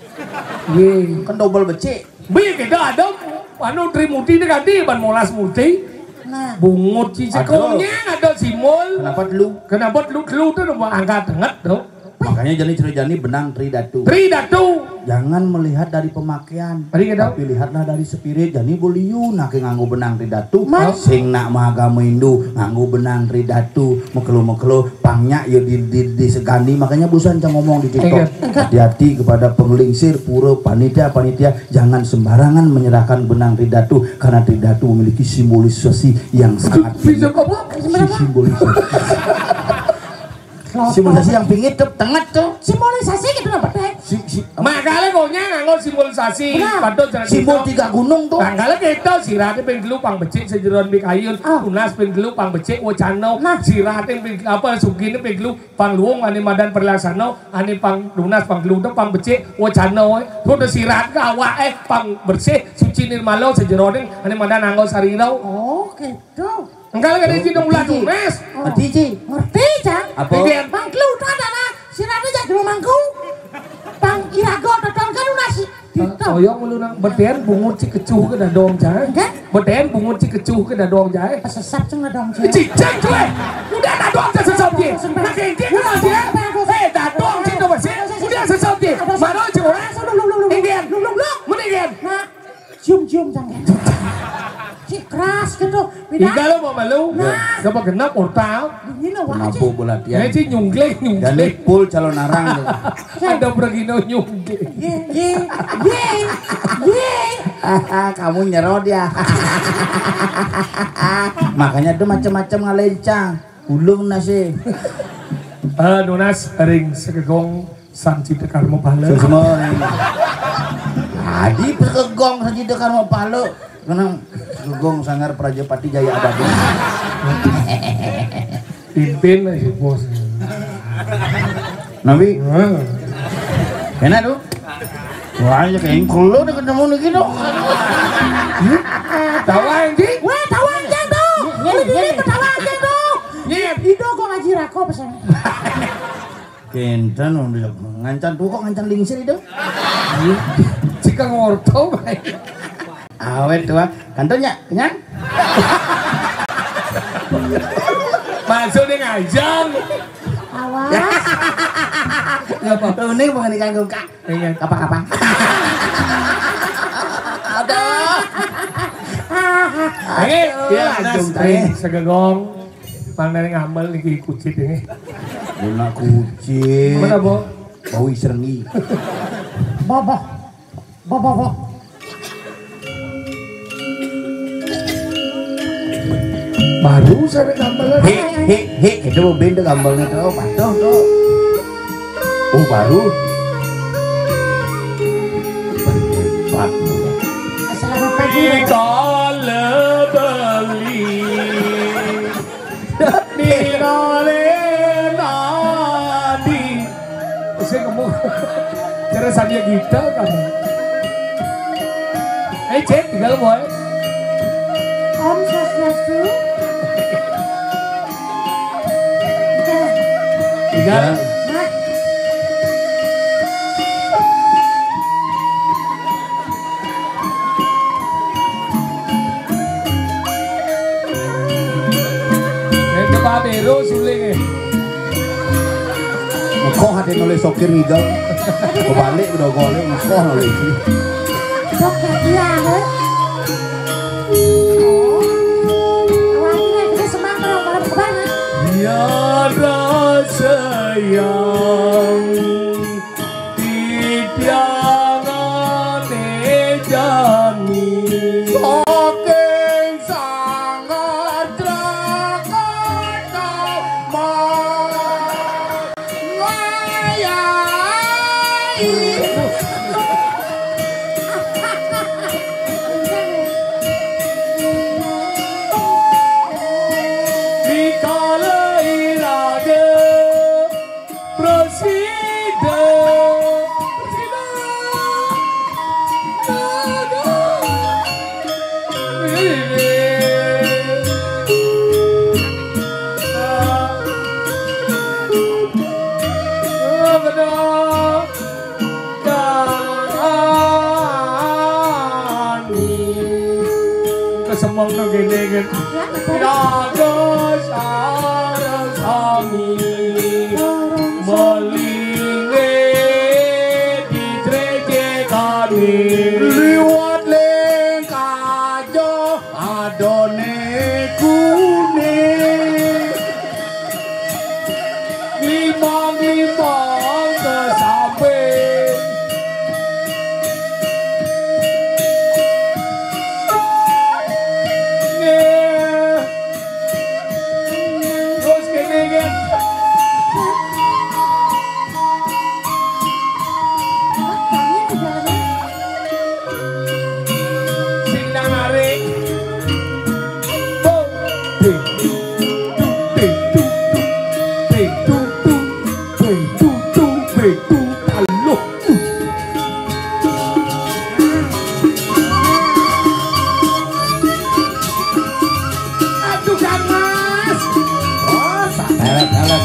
Ye. Kan double becik. Bi kita ada anu Tri Muti ni kadi ban molas muti. Nah. Bungut si sekongnya ada simol. Kenapa telu? Kenapa telu telu tu nombor angka tenget tu? Makanya jani cerita jani benang Tri Datu. Tri Datu. Jangan melihat dari pemakaian, Tadi gitu. Tapi lihatlah dari spirit. Jani beliau nak nganggo benang Tri Datu. Mas. Sing nak mahagama Hindu nganggo benang Tri Datu, mekelo-mekelo, pangnya ya di, di, disegani. Makanya bosan cang ngomong di TikTok. Iya. Hati-hati kepada penglingsir, pura, panitia, panitia, jangan sembarangan menyerahkan benang Tri Datu karena Tri Datu memiliki simbolisasi yang sangat Bisa tinggi. Apa? Si simbolisasi. Simbolisasi yang pingit tuh, tengah tuh. Simbolisasi gitu loh, Pak. Si, si, Makanya koknya nganggo simbolisasi. Benar. Padahal jangan Simbol gitu. Tiga gunung tuh. Tanggalnya gitu, sirate ping telu pang becik sejeron ping kayun, Ah. Tunas ping telu pang becik wacana. Nah. Sirate ping apa sugine ping telu pang luwung ane madan perlaksana, ane pang tunas pang telu pang becik wacana. Kudu sirat ke awake pang bersih suci nirmala sejeroning ane madan anggo sarira. Oh, gitu. Enggal kene iki dong ulah Ngerti, Ci. Tunas. Oh. Ngerti, Ci. Ngerti, Cang. Apa? Iki Bang Gluton ana sirate jak dulu mangku. Bang Irago teton kan unas. Gitu. Kaya ngono nang beten bungut si kecuh ke dadong jae. Enggak. Beten bungut si kecuh ke dadong jae. Sesat sing dadong jae. Cicing kowe. Udah dadong ke sesat ye. Nah, kengke ke dia. Eh, dadong sing to masih. Udah sesat ye. Mano coba? Indian. Mun Indian. Nah, cium-cium jangan. Cik keras gitu. Beda. Iga lo mau malu? Nah. Coba genap portal. Ini lo Kenapa wajib. Bola tiang? Ini sih nyungkling, Jani nyungkling. Full calon arang tuh. Ada pergino nyungkling. Ye, ye, ye, ye. Kamu nyerot ya. Makanya tuh macam-macam ngalencang. Ulung nasi. Eh, nunas ring segegong Sang Cita Karma Pala. Susmo. Adi segegong Sang Cita Karma Pala. Kena segegong Sanggar Prajapati Jaya Abadi. Pimpin aja bos. Nabi. Hah. Enak tuh. Wah, ya kayak kulo udah ketemu nih gitu. Tawa anjing. Weh, tawa anjing tuh. Ini dia tawa anjing tuh. Iya. Ido kok ngaji rako pesan. Kenten udah ngancan tuh kok ngancan lingsir itu. Jika ngorto bae. Awet tuh, ah. Kantornya kenyang. Masuk ning ajang. Awas. Enggak apa. Ini bukan dikanggo, Kak. Iya. Apa-apa? Aduh. Oke, ya, Aduh, Nas, Teh. Ring, segegong. Mang Nering Amel niki kucit ini. Guna kucit. Mana, Bo? Bau isengi. Bobo. Bobo, bo. Baru saya gambaran. He, he, he, itu benda gambarnya tuh, patuh tuh. Oh, baru. Hebat. Selamat pagi. Kita lebeli. Ninggalin adi. Sing ngomong. Cara sambil gitu kamu. Eh, Cek, tinggal boy. Om Swastiastu. Tinggal. Nah. Nek Pak Bero suling e. Mekoh ate nulis sokir ngigel. Kebalik udah golek mekoh nulis. Sok ya, ya, eh. Oh. Awalnya kita semangat, malam kebanget. Tiada sayang Titiangane jani. Saking sangat Jakarta ngayahi. Dikala irade Presiden. Kesemong nang kene kan. Raja sareng sami. Meli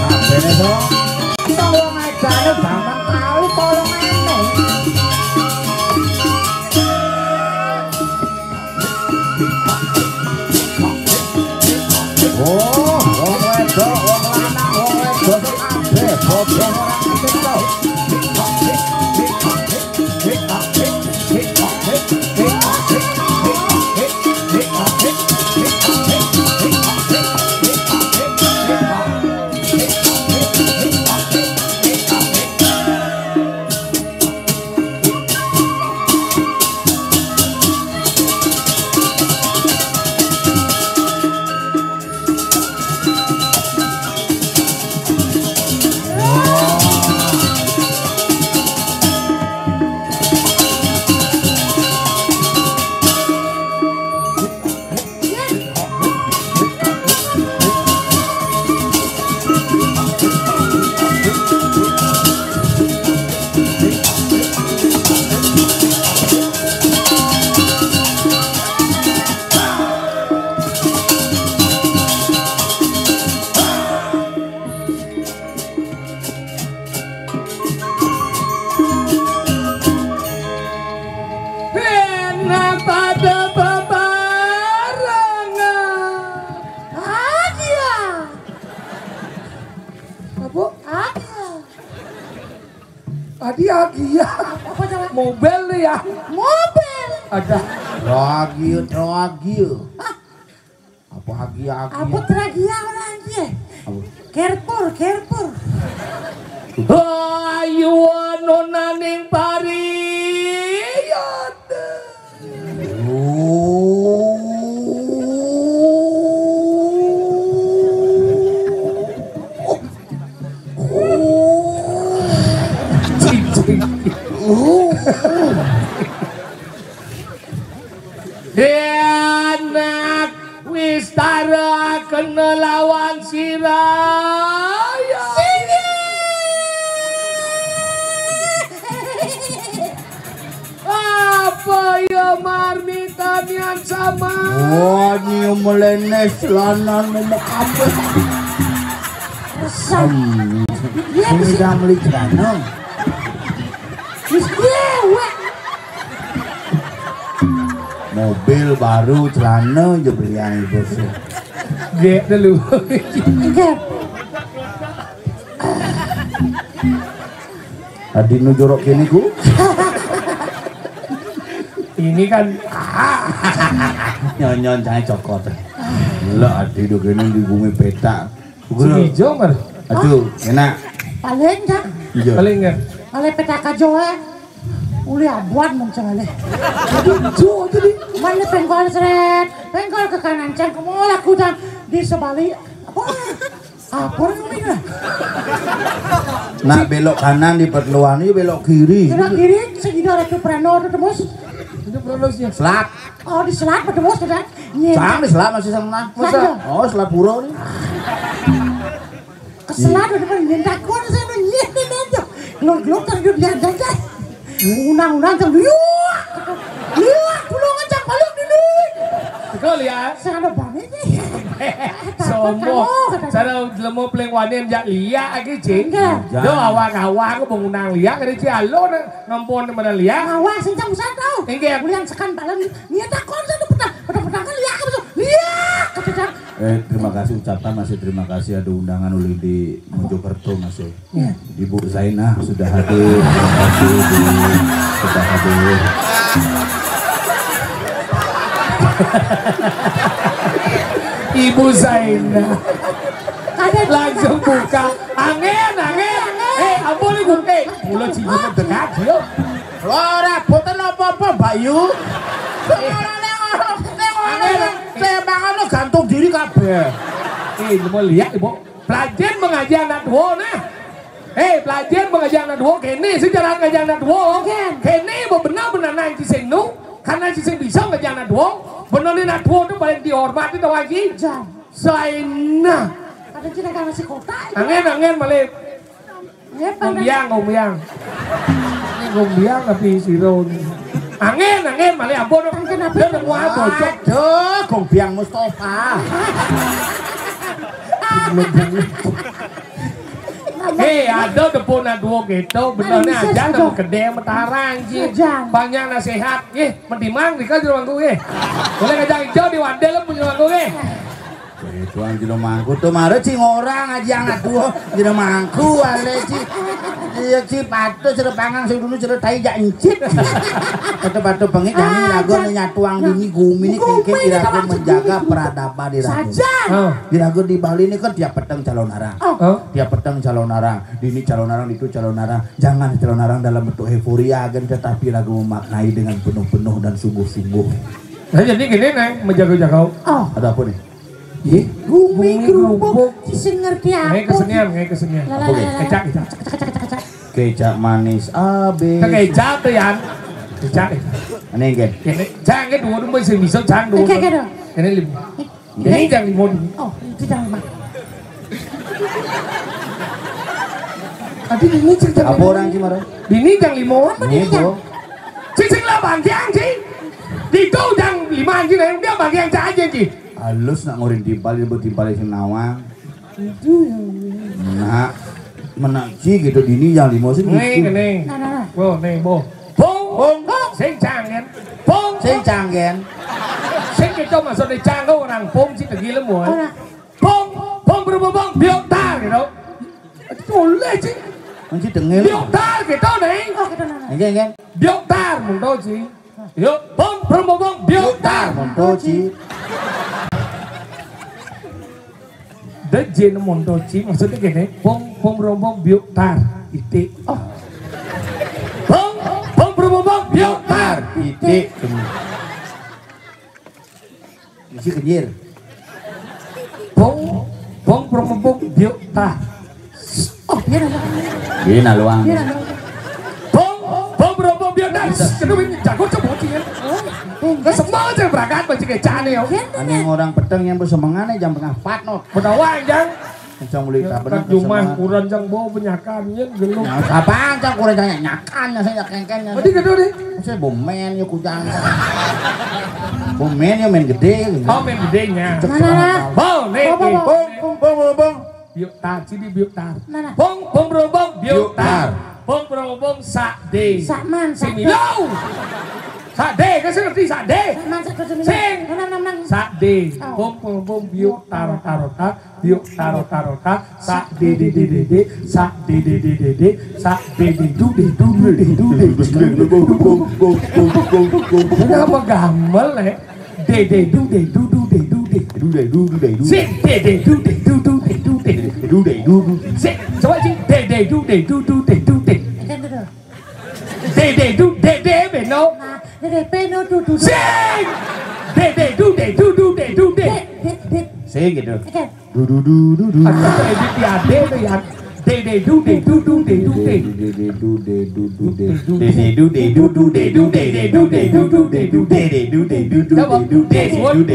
Kabéhné to. Tolong ajane bangun kali tolong aneh. Oh, wong wedok, wong lanang, wong wedok kabéh padha ora ngerti to. Enak pada bebarengan. Agia. Apa? Agia. Adi Agia. Apa coba? Mobil nih ya. Mobil. Ada. Agia, Agia. Apa Agia, Agia? Apa Tragia ora iki? Apa? Kerpur, Kerpur. Ayu nonaning pari. Enak wis tara kena lawan sira. Ya. Apa ya marmitanian sama? Wah, nyium melenes lananmu mekambes. Resep. Hmm. Iya, ini bisa. Udah beli celana. Wis kowe. Mobil baru, celana aja belian ibu sih. Gek dulu. Enggak. Adinu jorok kene ku. Ini kan nyonyon saya cokot. Lah adi do kene di bumi petak. Sing ijo, Mar. Aduh, enak. Paling kan? Iya. Paling kan? Oleh petaka joe. Uli abuan mung sing oleh. Aduh, jo aja di. Mana pengkol seret, pengkol ke kanan, cang kemol aku dan di sebalik. Apa? Apa namanya? Nak belok kanan di perluan ini belok kiri. Belok kiri, segitu ada tuh Prano tuh tembus. Itu Prano sih. Selat. Oh, di selat tembus kan? Iya. Sang di selat masih sama. Masa? Sana. Oh, selat pura nih. Keselat udah pada nyentak kuat saya udah nyet nih aja. Gelok-gelok terjun dia aja. Unang-unang terjun. Lihat pulang aja balik dulu. Tegal ya. Sana banget nih. Sombong. Sana lemo peleng wanen jak liak lagi, Cik. Enggak. Yo awak-awak aku bangunan liak kali, Cik. Alo ngampun mana liak. Awak sing jam besar tau. Enggak. Bulan sekan balang. Niat aku harus ada petang. Petang-petang kan liak apa tuh? Liak kata. Eh, terima kasih ucapkan masih terima kasih ada undangan oleh di Mojokerto masih. Ya. Ibu Zainah sudah hadir, terima kasih, Bu, sudah hadir. Ibu Zainah. Langsung buka. Angin, angin. Eh, ampun iku. Eh, kula cium dekat yo. Ora boten apa-apa, Mbak Yu. Ora nek ora nek ora nek tembakan gantung diri kabeh. Eh, mau lihat, Ibu. Pelajin mengaji anak dua nah. Eh, pelajin mengaji anak dua kene sejarah ngaji anak dua. Kene benar-benar nang sing nu, karena sing bisa ngaji anak dua. Bener ni anak dua tu paling dihormati tau lagi. Jan. Saina. Ada cina kan masih kota. Angin, angin balik. Ya, Gombiang, gombiang. Ini gombiang tapi siro ni. Angin, angin, balik ampun. Angin apa? Dia nemu apa, Cok? Aduh, gombiang Mustafa. Belum bangun. Hei, ada tepuk nak dua gitu, bener ni aja nak kedai mataran je. Banyak nasihat, eh, mendimang di kau jero mangku, eh. Boleh kacang hijau di wadel pun jero mangku, eh. Tuang jero mangku tu mara ci ngorang aja anak tua jero mangku ale ci. Iya ci patut jero pangang sing dulu jero tai jak encit. Patut-patut bengit jani lagu nyatuang bini gumi ni kengkeng iraga menjaga peradaban iraga. Iraga di Bali ni kan tiap peteng calon arang. Tiap peteng calon arang. Dini calon arang, itu calon arang. Jangan calon arang dalam bentuk euforia agen, tetapi lagu memaknai dengan penuh-penuh dan sungguh-sungguh. Nah, jadi gini, Neng, menjaga-jaga. Oh. Ada apa nih? Ih, gumi kerupuk. Sing ngerti apa? Ngai kesenian, ngai kesenian. Apa gitu? Kecak, kecak. Kecak manis abis. Kecak tuh, Yan. Kecak. Ini, Gen. Ini, jangan dua, dua, bisa, bisa, jangan dua. Oke, oke, dong. Ini lima. Ini jang lima dulu. Oh, itu jang lima. Tadi ini cerita apa orang gimana? Ini jang lima. Apa ini jang? Cing, cing lah bangkiang, cing. Itu jang lima, cing, yang dia bangkiang aja, cing. Halus nak ngurin timpal, timpal sing nawang. Itu yang nak menak ci gitu dini jang lima sih. Nih, gitu. Nih. Nah, nah, nah. Bo, nih, bo. Bong, bong, bong. Sing cangen. Bong, sing cangen. Sing kita maksudnya canggau orang bong sih tegilem, boy. Orang. Bong, bong, berubah, bong, biok tar gitu. Boleh sih. Masih tengil. Biok tar gitu nih. Oh, gitu, nah, nah. Enggak, enggak. Biok tar, mun tau sih. Yuk, bong, bong, bong, bong, biok tar. Monto ci. Dejin monto ci, maksudnya gini, bong, bong, bong, bong, biok tar, titik. Oh. Bong, bong, bong, bong, bong, biok tar, titik. Isi kenyir. Bong, bong, bong, bong, bong, biok tar. Oh, iya, iya. Iya, nah, luang. Iya, iya. Bong, bong, bong, bong, biok tar. Kena ini jago coba sih ya. Enggak semua aja berangkat masih kayak cane ya. Aneh orang peteng yang bersemangat nih jam tengah empat, no. Bedawang, jang. Kencang mulai tak benar. Cuma kurang jang bawa penyakannya, gelung. Nah, apaan cang kurang jang nyakan, ya, saya kengkengnya. Tadi gitu deh. Saya bomen, ya, kujang. Bomen, ya, main gede, gitu. Oh, main gedenya. Mana? Bong, nih, bong, bong, bong, bong, bong. Biuk tar, sini biuk tar. Mana? Bong, bong, bong, bong, biuk tar. Bong, bong, bong, sak de. Sak man, sak de. Sini, lo. Sak de, kan saya ngerti sak de. Sak man, sak de, sini. Sing. Nang, nang, nang. Sak de. Oh. Bong, bong, bong, biuk tar, tar, tar. Yuk, taro, taro, ta. Sa, de, de, de, de, de. Sa, de, de, de, de, de. Sa, de, de, du, de, du, du, de, du, de. Kenapa gamal, eh? De, de, du, de, du, du, de, du, de. Du, de, du, du, de, du. Sing, de, de, du, de, du, du, de, du, de. Du, de, du, du. Sing, coba, sing. De, de, du, de, du, du, de, du, de. Akan terus. De, de, du, de, de, beno. Nah, de, de, beno, du, du, du. Sing! De, de, du, de, du, du, de, du, de. De, de, de. Sing gitu. Oke. Du, du, du, du, du. Ada edit di ade tuh ya. De, de, du, de, du, du, de, du, de. De, de, du, de, du, du, de, du, de. De, de, du, de, du, du, de, du, de, de, du, de, du, du, de, du, de. De, de, du, de, du, du, de, du, de,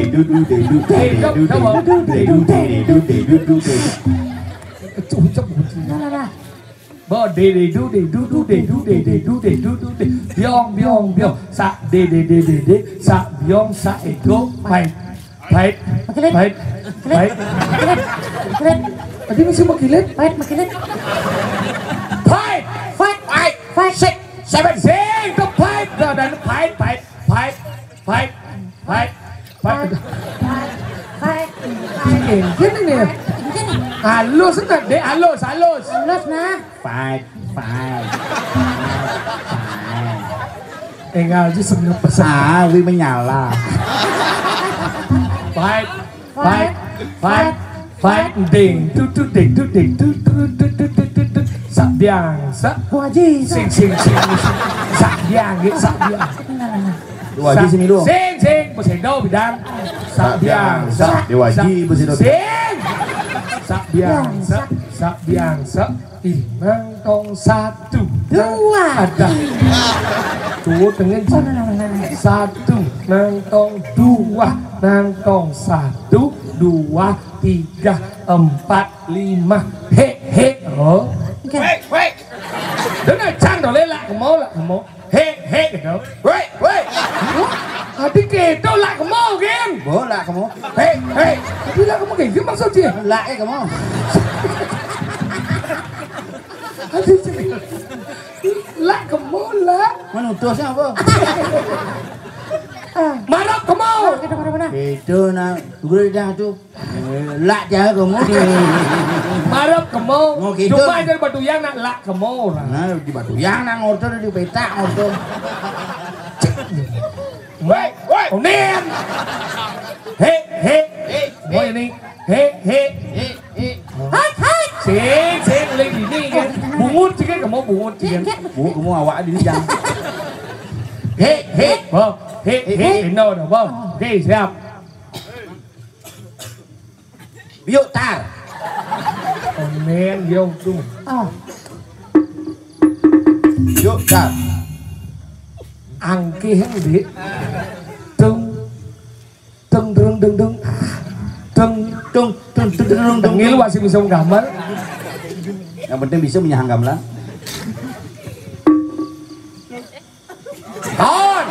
du, de, du, de, du, de. Coba, coba. Nah, nah, nah. Bo, de, de, du, de, du, du, de, du, de, de, du, de, du, du, de. Biong, biong, biong. Sa, de, de, de, de, de. Sa, biong, sa, ego, pait. Pait. Makilit. Pait. Makilit. Pait. Makilit. Makilit. Tadi masih makilit. Pait. Makilit. Pait. Pait. Pait. Pait. Six, seven. Sing, ke pait. Dah, dan pait, pait, pait, pait, pait. Pait. Pait. Pait. Gini, gini nih. Gini. Halus, kan, Dek? Halus, halus. Halus, nah. Fight, fight, fight. Enggak aja seneng pesan. Sawi menyala. Fight, fight, fight, fight. Ding, du, du, ding, du, ding, du, du, du, du, du, du, du. Sak biang, sak. Bu Haji, sing, sing, sing, sing. Sak biang, gitu, sak biang. Bu Haji sini dulu. Sing, sing, besedo bidang. Sak biang, sak. Bu Haji besedo. Sing. Sak biang, sak, sak biang, sak. Ih, nang tong satu. Dua. Ada. Tuh, dengan satu. Nang tong dua. Nang tong satu, dua, tiga, empat, lima. He, he. Oh. Oke. Wait, wait. Dengar cang dong, lelak kemo, lak kemo. He, he, gitu. Woi, woi. Adi keto lak kemo, Gen. Bo, lak kemo. He, he. Adi lak kemo, Gen. Gimana maksudnya? Lak, eh, kemo. Lak kemo, lak. Mana utus apa? Marep kemo. Kita mana-mana. Itu nak guru dah tu. Eh, lak dia kemo. Marep kemo. Mau gitu. Cuma aja batu yang nak lak kemo lah. Nah, di batu yang nak ngorto, di petak ngorto. Woi, woi. Onen. Hei, hei. Hei, hei. Boy ini. Hei, hei. Hei, hei. Hai, hai. Sing, sing, lagi ini kan. Bungut sih kan, kamu bungut sih kan. Bungut kamu awak di jam. Hei, hei. Bang, hei, hei, hei. Indo dah, bang. Oke, siap. Yuk, tar. Omen, yo, tuh. Oh. Yuk, tar. Angkih, Dik. Tung. Tung, tung, tung, tung. Tung, tung, tung, tung, tung, tung. Tengil masih bisa menggambar. Yang penting bisa menyahang gamelan. Ton.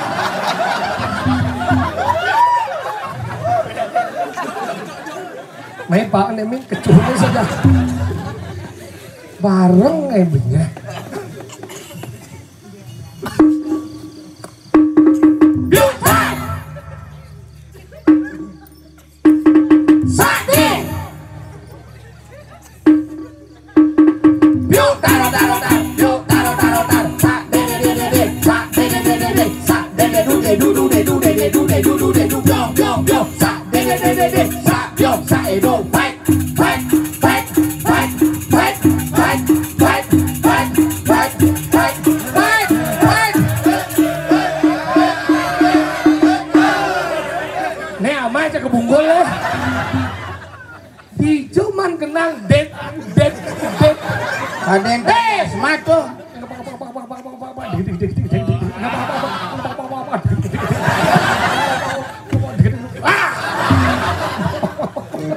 Mai Pak Nemin kecuhnya saja. Bareng ai benyah. Biutai. Sadi. Biu taro taro tar, biu taro taro tar. Sa de de de de de, sa de de de de de, sa de de du de du du de du de de du de du de du, biu biu biu. Sa de de de de de, sa biu, sa e do, fight, fight, fight. Nih, amai cak kebunggul ya. Di cuman kenal det, det, det. Ada yang Eh! Smart tuh. Ah!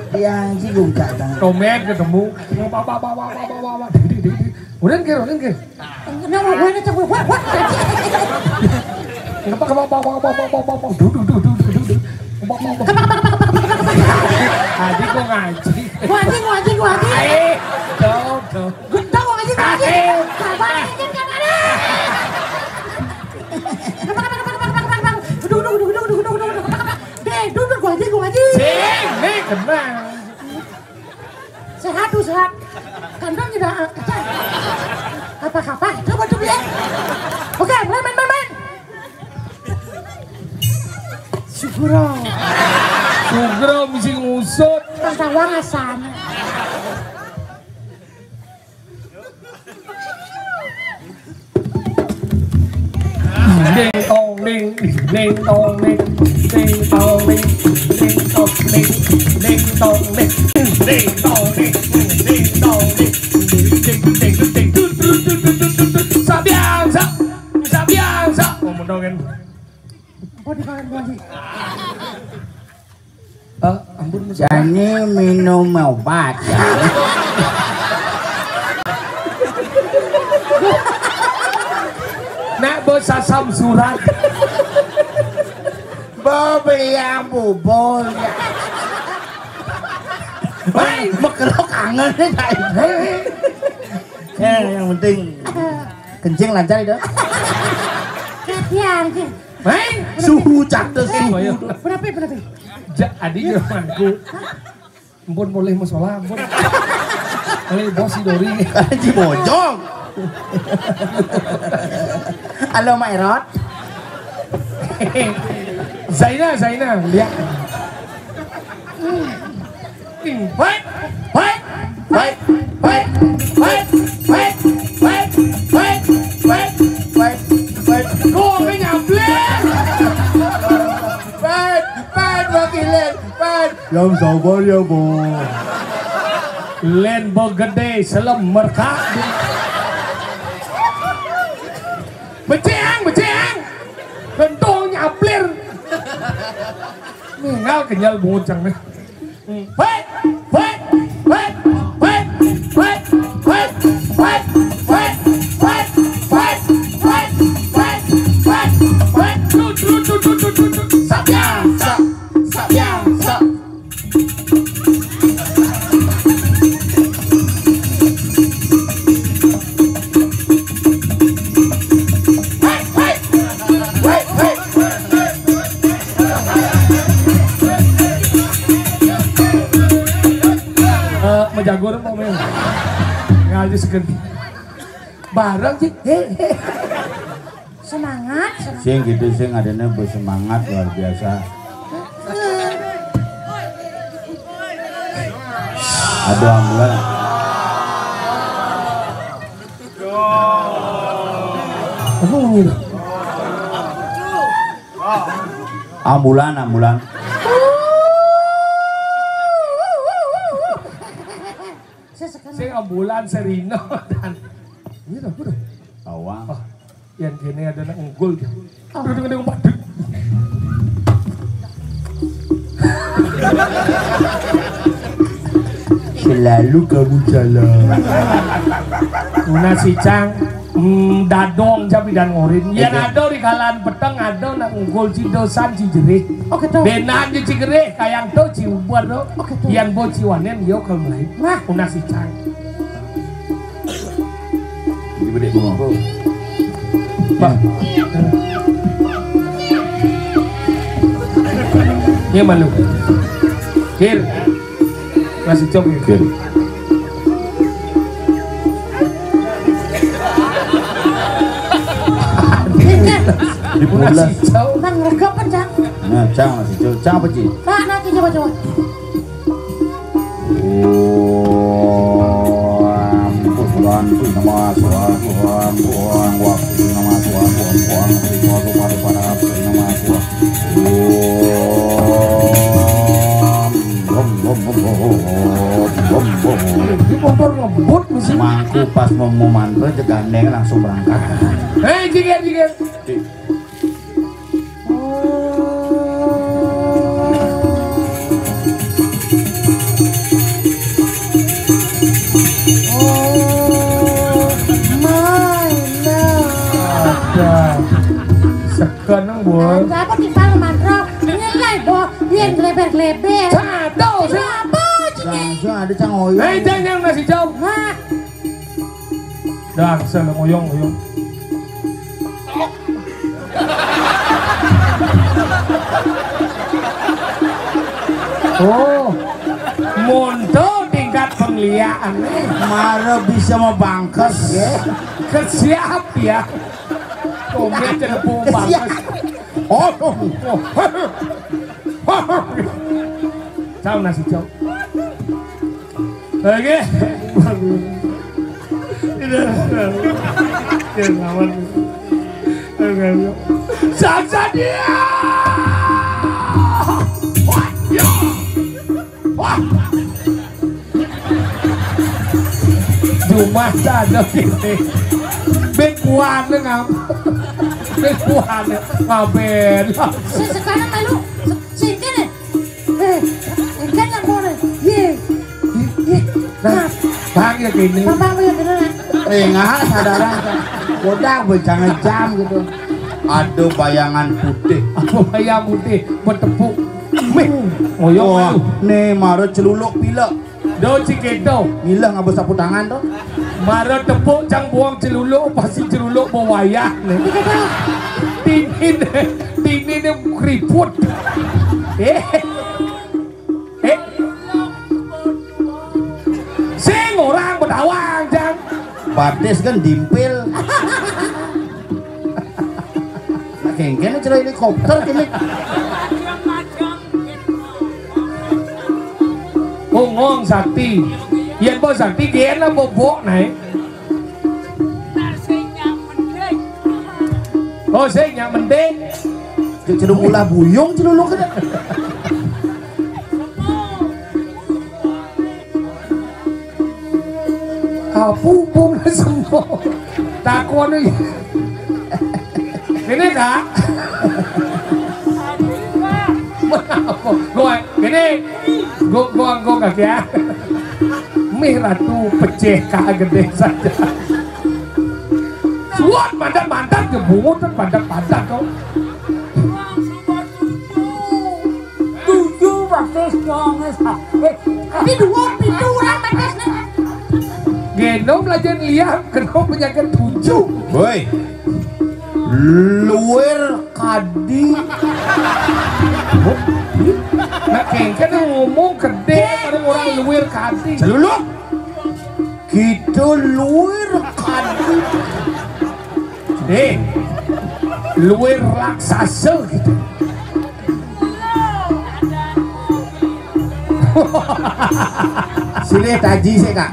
Dia sih gugak tangan. Komen ketemu. Udah ke, udah ke. Kenapa gue ini tuh, wah, wah, wah. Kenapa, kenapa, kenapa, kenapa, kenapa, kenapa, duh, duh, duh, duh, duh, duh, duh. Kenapa, kenapa, kenapa, kenapa, kenapa, kenapa? Tadi kok ngaji? Ngaji, ngaji, ngaji. Eh, dong, dong. Gue tahu ngaji, ngaji. Eh. Sabar, ini kan ada. Kenapa, kenapa, kenapa, kenapa, kenapa, kenapa? Duh, duh, duh, duh, duh, duh, duh, duh, kenapa, kenapa? Deh, duduk, ngaji, ngaji. Sing, nih, kenal. Sehat tuh, sehat. Kandang tidak, eh, apa-apa. Coba tuh ya. Oke, mulai main, main, main. Sugro. Sugro mesti ngusut. Tang tawang asan. Ding dong ding, ding dong ding, ding dong ding, ding dong ding, ding dong ding, ding dong ding, ding dong ding, ding ding ding ding, du du du du du du du du du du, sabiasa, sabiasa. Oh, mendongen. Oh, di kanan gua, Ji. Eh, ampun, Mas. Jani minum obat. Nak bos asam surat. Bo beli yang bubur. Hai, mekerok kangen nih, Cai. Ya, yang penting kencing lancar itu. Kasihan, Ji. Hei, suhu catet, eh, suhu. Berapa, berapa? Ja, adi yo mangku. Ampun, boleh musola, ampun. Boleh bos si Dori. Ji bojong. Halo, Mak Erot. Zaina, Zaina, lihat. Wait, wait, wait, wait, wait, wait, wait, wait, wait, wait, wait, wait. Kok nyampleng? Wait, wait, wakilin, wait. Yang sabar ya, Bos. Len begede selem merkak. Beceang, beceang. Gentong nyaplir. Ninggal kenyal bungut cang nih. Hei, hei, hei, hei, hei, hei, hei, hei, hei, hei, hei, hei, hei, hei, hei, hei, hei. Sabiasa, sabiasa. Jago rem, Om, ya. Ngalih sekenti. Bareng, Cik. He, he. Semangat, semangat. Sing gitu, sing adanya bersemangat luar biasa. Aduh, ambulan. Apa bunyi itu? Ambulan, ambulan. Sesekan. Sing ambulan serina dan. Iya, apa tuh? Tawang. Oh, yang kene ada nak ngugul. Oh. Udah dengan yang badut. Selalu kamu jalan. Guna si Cang, mm, dadong jabi dan ngorin. Yan ada di kalan peteng ada nak ngugul ci dosan ci jerih. Oke, tuh. Benan ci jerih, kayang tuh ci ubar tuh. Oke, tuh. Yan bo ci wanen yo kalau lain. Nah. Guna si Cang. Ini gede bunga. Pak. Ini malu. Kir. Masih cok ya? Kir. Dipulas. Masih cok. Nang regep, Cang. Nah, Cang masih cok. Cang apa, Ci? Pak, nanti coba-coba. Ini motor ngebut mesin. Mangku pas mau, mau mantra, jegandeng langsung berangkat. Hei, jigir, jigir. Oh, my love. Ada. Sekeneng, Bun. Ada apa di Palem Mantra? Nyelai, Bo. Dia yang geleber-geleber. Satu, sih. Apa, Cik? Langsung ada Cang Oyong. Eh, jangan yang nasi jauh. Hah? Dah, sel ngoyong, ngoyong. Oh, monto tingkat pengliakan. Mara bisa mau bangkes. Kesiap ya. Komen celepung bangkes. Oh, oh, oh. Cau nasi cau. Oke. Dia lawan. Oke, oke. Saksa dia. Wah, ya. Wah. Jumah ada sini. Bekuan ngam. Bekuan ngaben. Se-, sekarang lalu se-, singkir, eh. Eh, enggan lah, Bor. Ye. Ye. Nah, bang ya kene. Bang, bang, ya kene, nah. Eh, ngah sadaran, Cang. Bodak, be, jangan jam gitu. Ada bayangan putih. Apa bayangan putih? Bertepuk. Meh, ngoyong. Wah, aduh. Nih, mara celuluk pilek. Do ciketo. Milah ngabes sapu tangan to. Mara tepuk cang buang celuluk, pasti celuluk bawa wayah nih. Tinin, tinin keriput. Eh. Eh. Sing orang bedawang, Cang. Batis kan dimpil. Nah, kengken cara helikopter kene. Ungong sakti. Yen bo sakti gen lah bobok naik. Oh, sing nyak mending. Cek cedung ulah buyung celuluk kene. Apa hubungan semua? Takon iki. Ini, Kak. Apa? Gua, gini. Gua, gua, gua kagak ya. Mih ratu peceh kak gede saja. Suat mandat-mandat jebungut kan padat-padat kok. Tujuh batis dong, eh. Tapi dua, pitu orang batis nih. Genom lajen liang, kena penyakit tujuh. Woi. Luir kadi. Nak kéngkén ngomong gedé, kadang orang luir kadi. Celuluk. Kita luir kadi. Eh, luir raksasa gitu. Silih taji sih, Kak.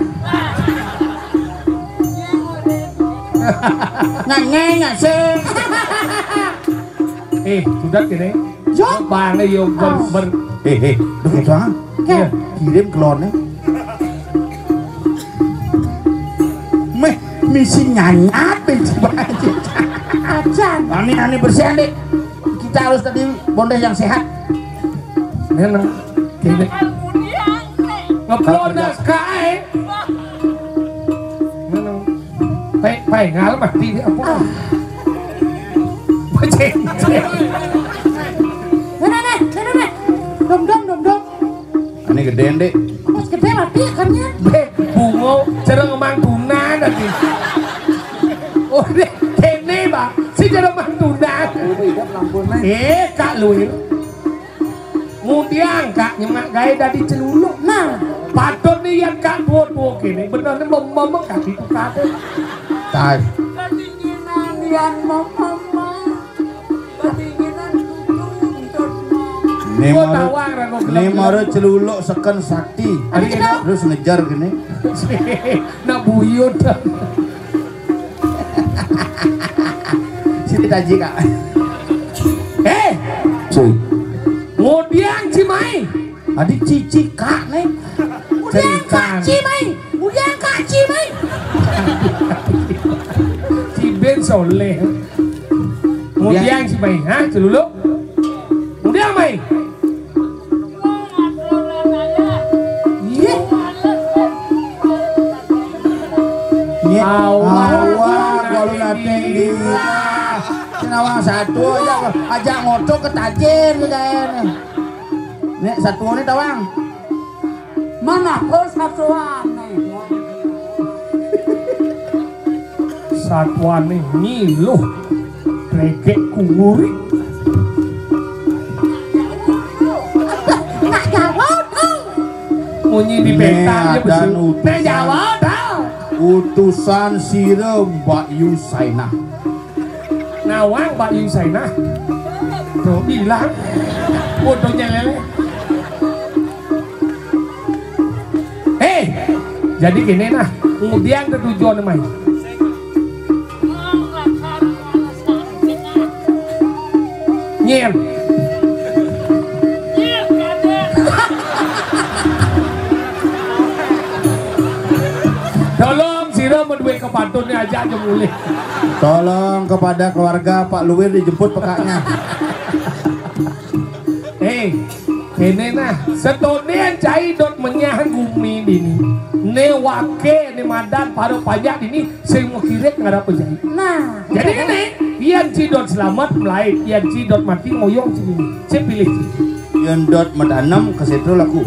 Nganyeng sih. Eh, sudah gini. Yo. Bane yo ber, ber. Eh, eh, duh, itu ah. Oke. Kirim kelone. Meh, misi nyanyat, benci banget. Ajan. Ani, ani bersihan, Dik. Kita harus tadi bondeh yang sehat. Ngene. Kene. Ngeblonas kae. Ngene. Pe, pe, ngalem mati apa? Becek. Ngene, ngene, ngene. Dom, dom, dom, dom. Ini gedé, Dik. Pas gedé mati ikannya. Be, bungo, cereng emang tuna tadi. Oh, deh, kene, Pak. Si cereng emang tuna. Eh, Kak Luir. Ngudiang, Kak, nyemak gaé dadi celuluk. Nah, patut nih yén Kak tuwa-tuwa kéné, bener nih mem-, mem-, kaki ku kabéh. Tai. Kedinginan yén mem-, mem-, kedinginan kudu untut, mem. Né Gua mara, tawang ra gua né gelem-gelem. Mara celuluk seken sakti. Ada gitu? Terus ngejar gini. Nak buyut. Sini taji, Kak. Eh, cuy. Ngudiang Cimai. Adi cici Kak nih. Ngudiang Kak Cimai. Ngudiang Kak Cimai. Ciben Soleh. Ngudiang Cimai, ha, celuluk. Ngudiang Mai. Iya. Iya. Awak, awak, kalau nanti di Senawang satu aja, ajak ngoto ke tajir kayaknya. Nek satu ini tawang. Mana pun satuan nih. Satuane nyiluh, regek kuwuri. Nak jawab, Kang. Munyi di Né péntas ya, adan besu. Né utusan, jawab, Kang. Utusan sira Mbak Yusainah. Nawang Mbak Yusainah. Tuh, bilang. Fotonya lele. Eh, jadi gini nah, ngudiang tetujuan mai. Nyir. Tolong sira menduwe kepatutnya aja aja mulih. Tolong kepada keluarga Pak Luwir dijemput pekaknya. Eh, kene nah, setone cai dot menyah gumi dini. Ne wake, ne madan, paro panjak dini, sing mekirit ngarap jai. Nah, jadi ini, pian ci dot selamat melai, pian ci dot mati ngoyong ci dini. Ci pilih ci. Pian dot medanem ke situ laku.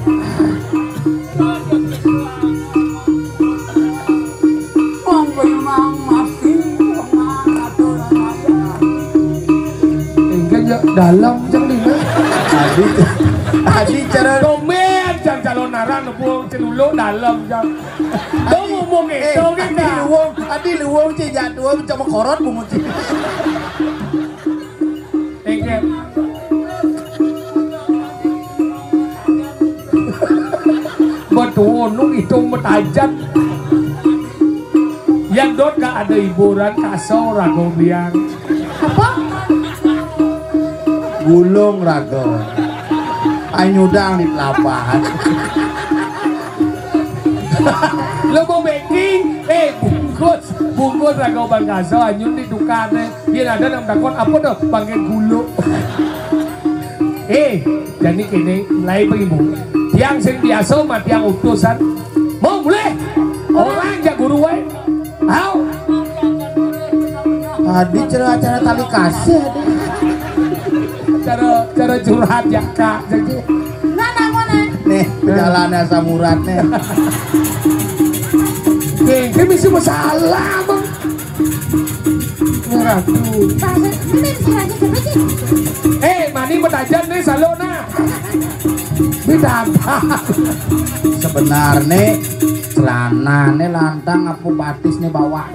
Wong memang mati, wong atur raya. Enggak, ya, dalam, jeng, dina. Adi, adi cara domen, jang calon aran, lebu celuluk, dalam, jang. Dong ngomong eh, itu, adi kan, dah. Luwung, adi luwung, cek, jadwal, cuma korot, bungut, cek. Engke. Betul, nu itu metajan. Yang dot gak ada hiburan, kasau, rago biang. Apa? Gulung rago. Anyudang di pelapahan. Lo mau backing? Eh, bungkus. Bungkus rago bang kasau, anyun di tukar deh. Yen ada nang takon apa to bangkén gulu. Eh, jani kene, mulai pengibu. Tiang sing biasa ma tiang utusan. Mau mulai? Orang jak guru wae. Au. Tadi cara-cara tali kasih. Cara, cara curhat ya, Kak. Jadi nah, nah, mana? Nih, jalannya asam urat nih. Nih, dia bisa masalah, Bang. Ratu. Eh, mani metajan nih, salona. Bidadari. Sebenarnya celanane lantang apa batisnya bawah?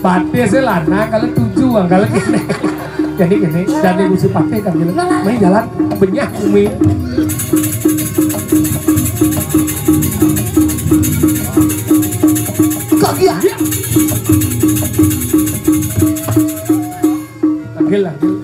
Batisnya lantang kalau tujuh, kalau gini. Jadi gini, dan ibu si pakai kan gini. Main jalan benyah umi. Kok iya? Tanggil lah.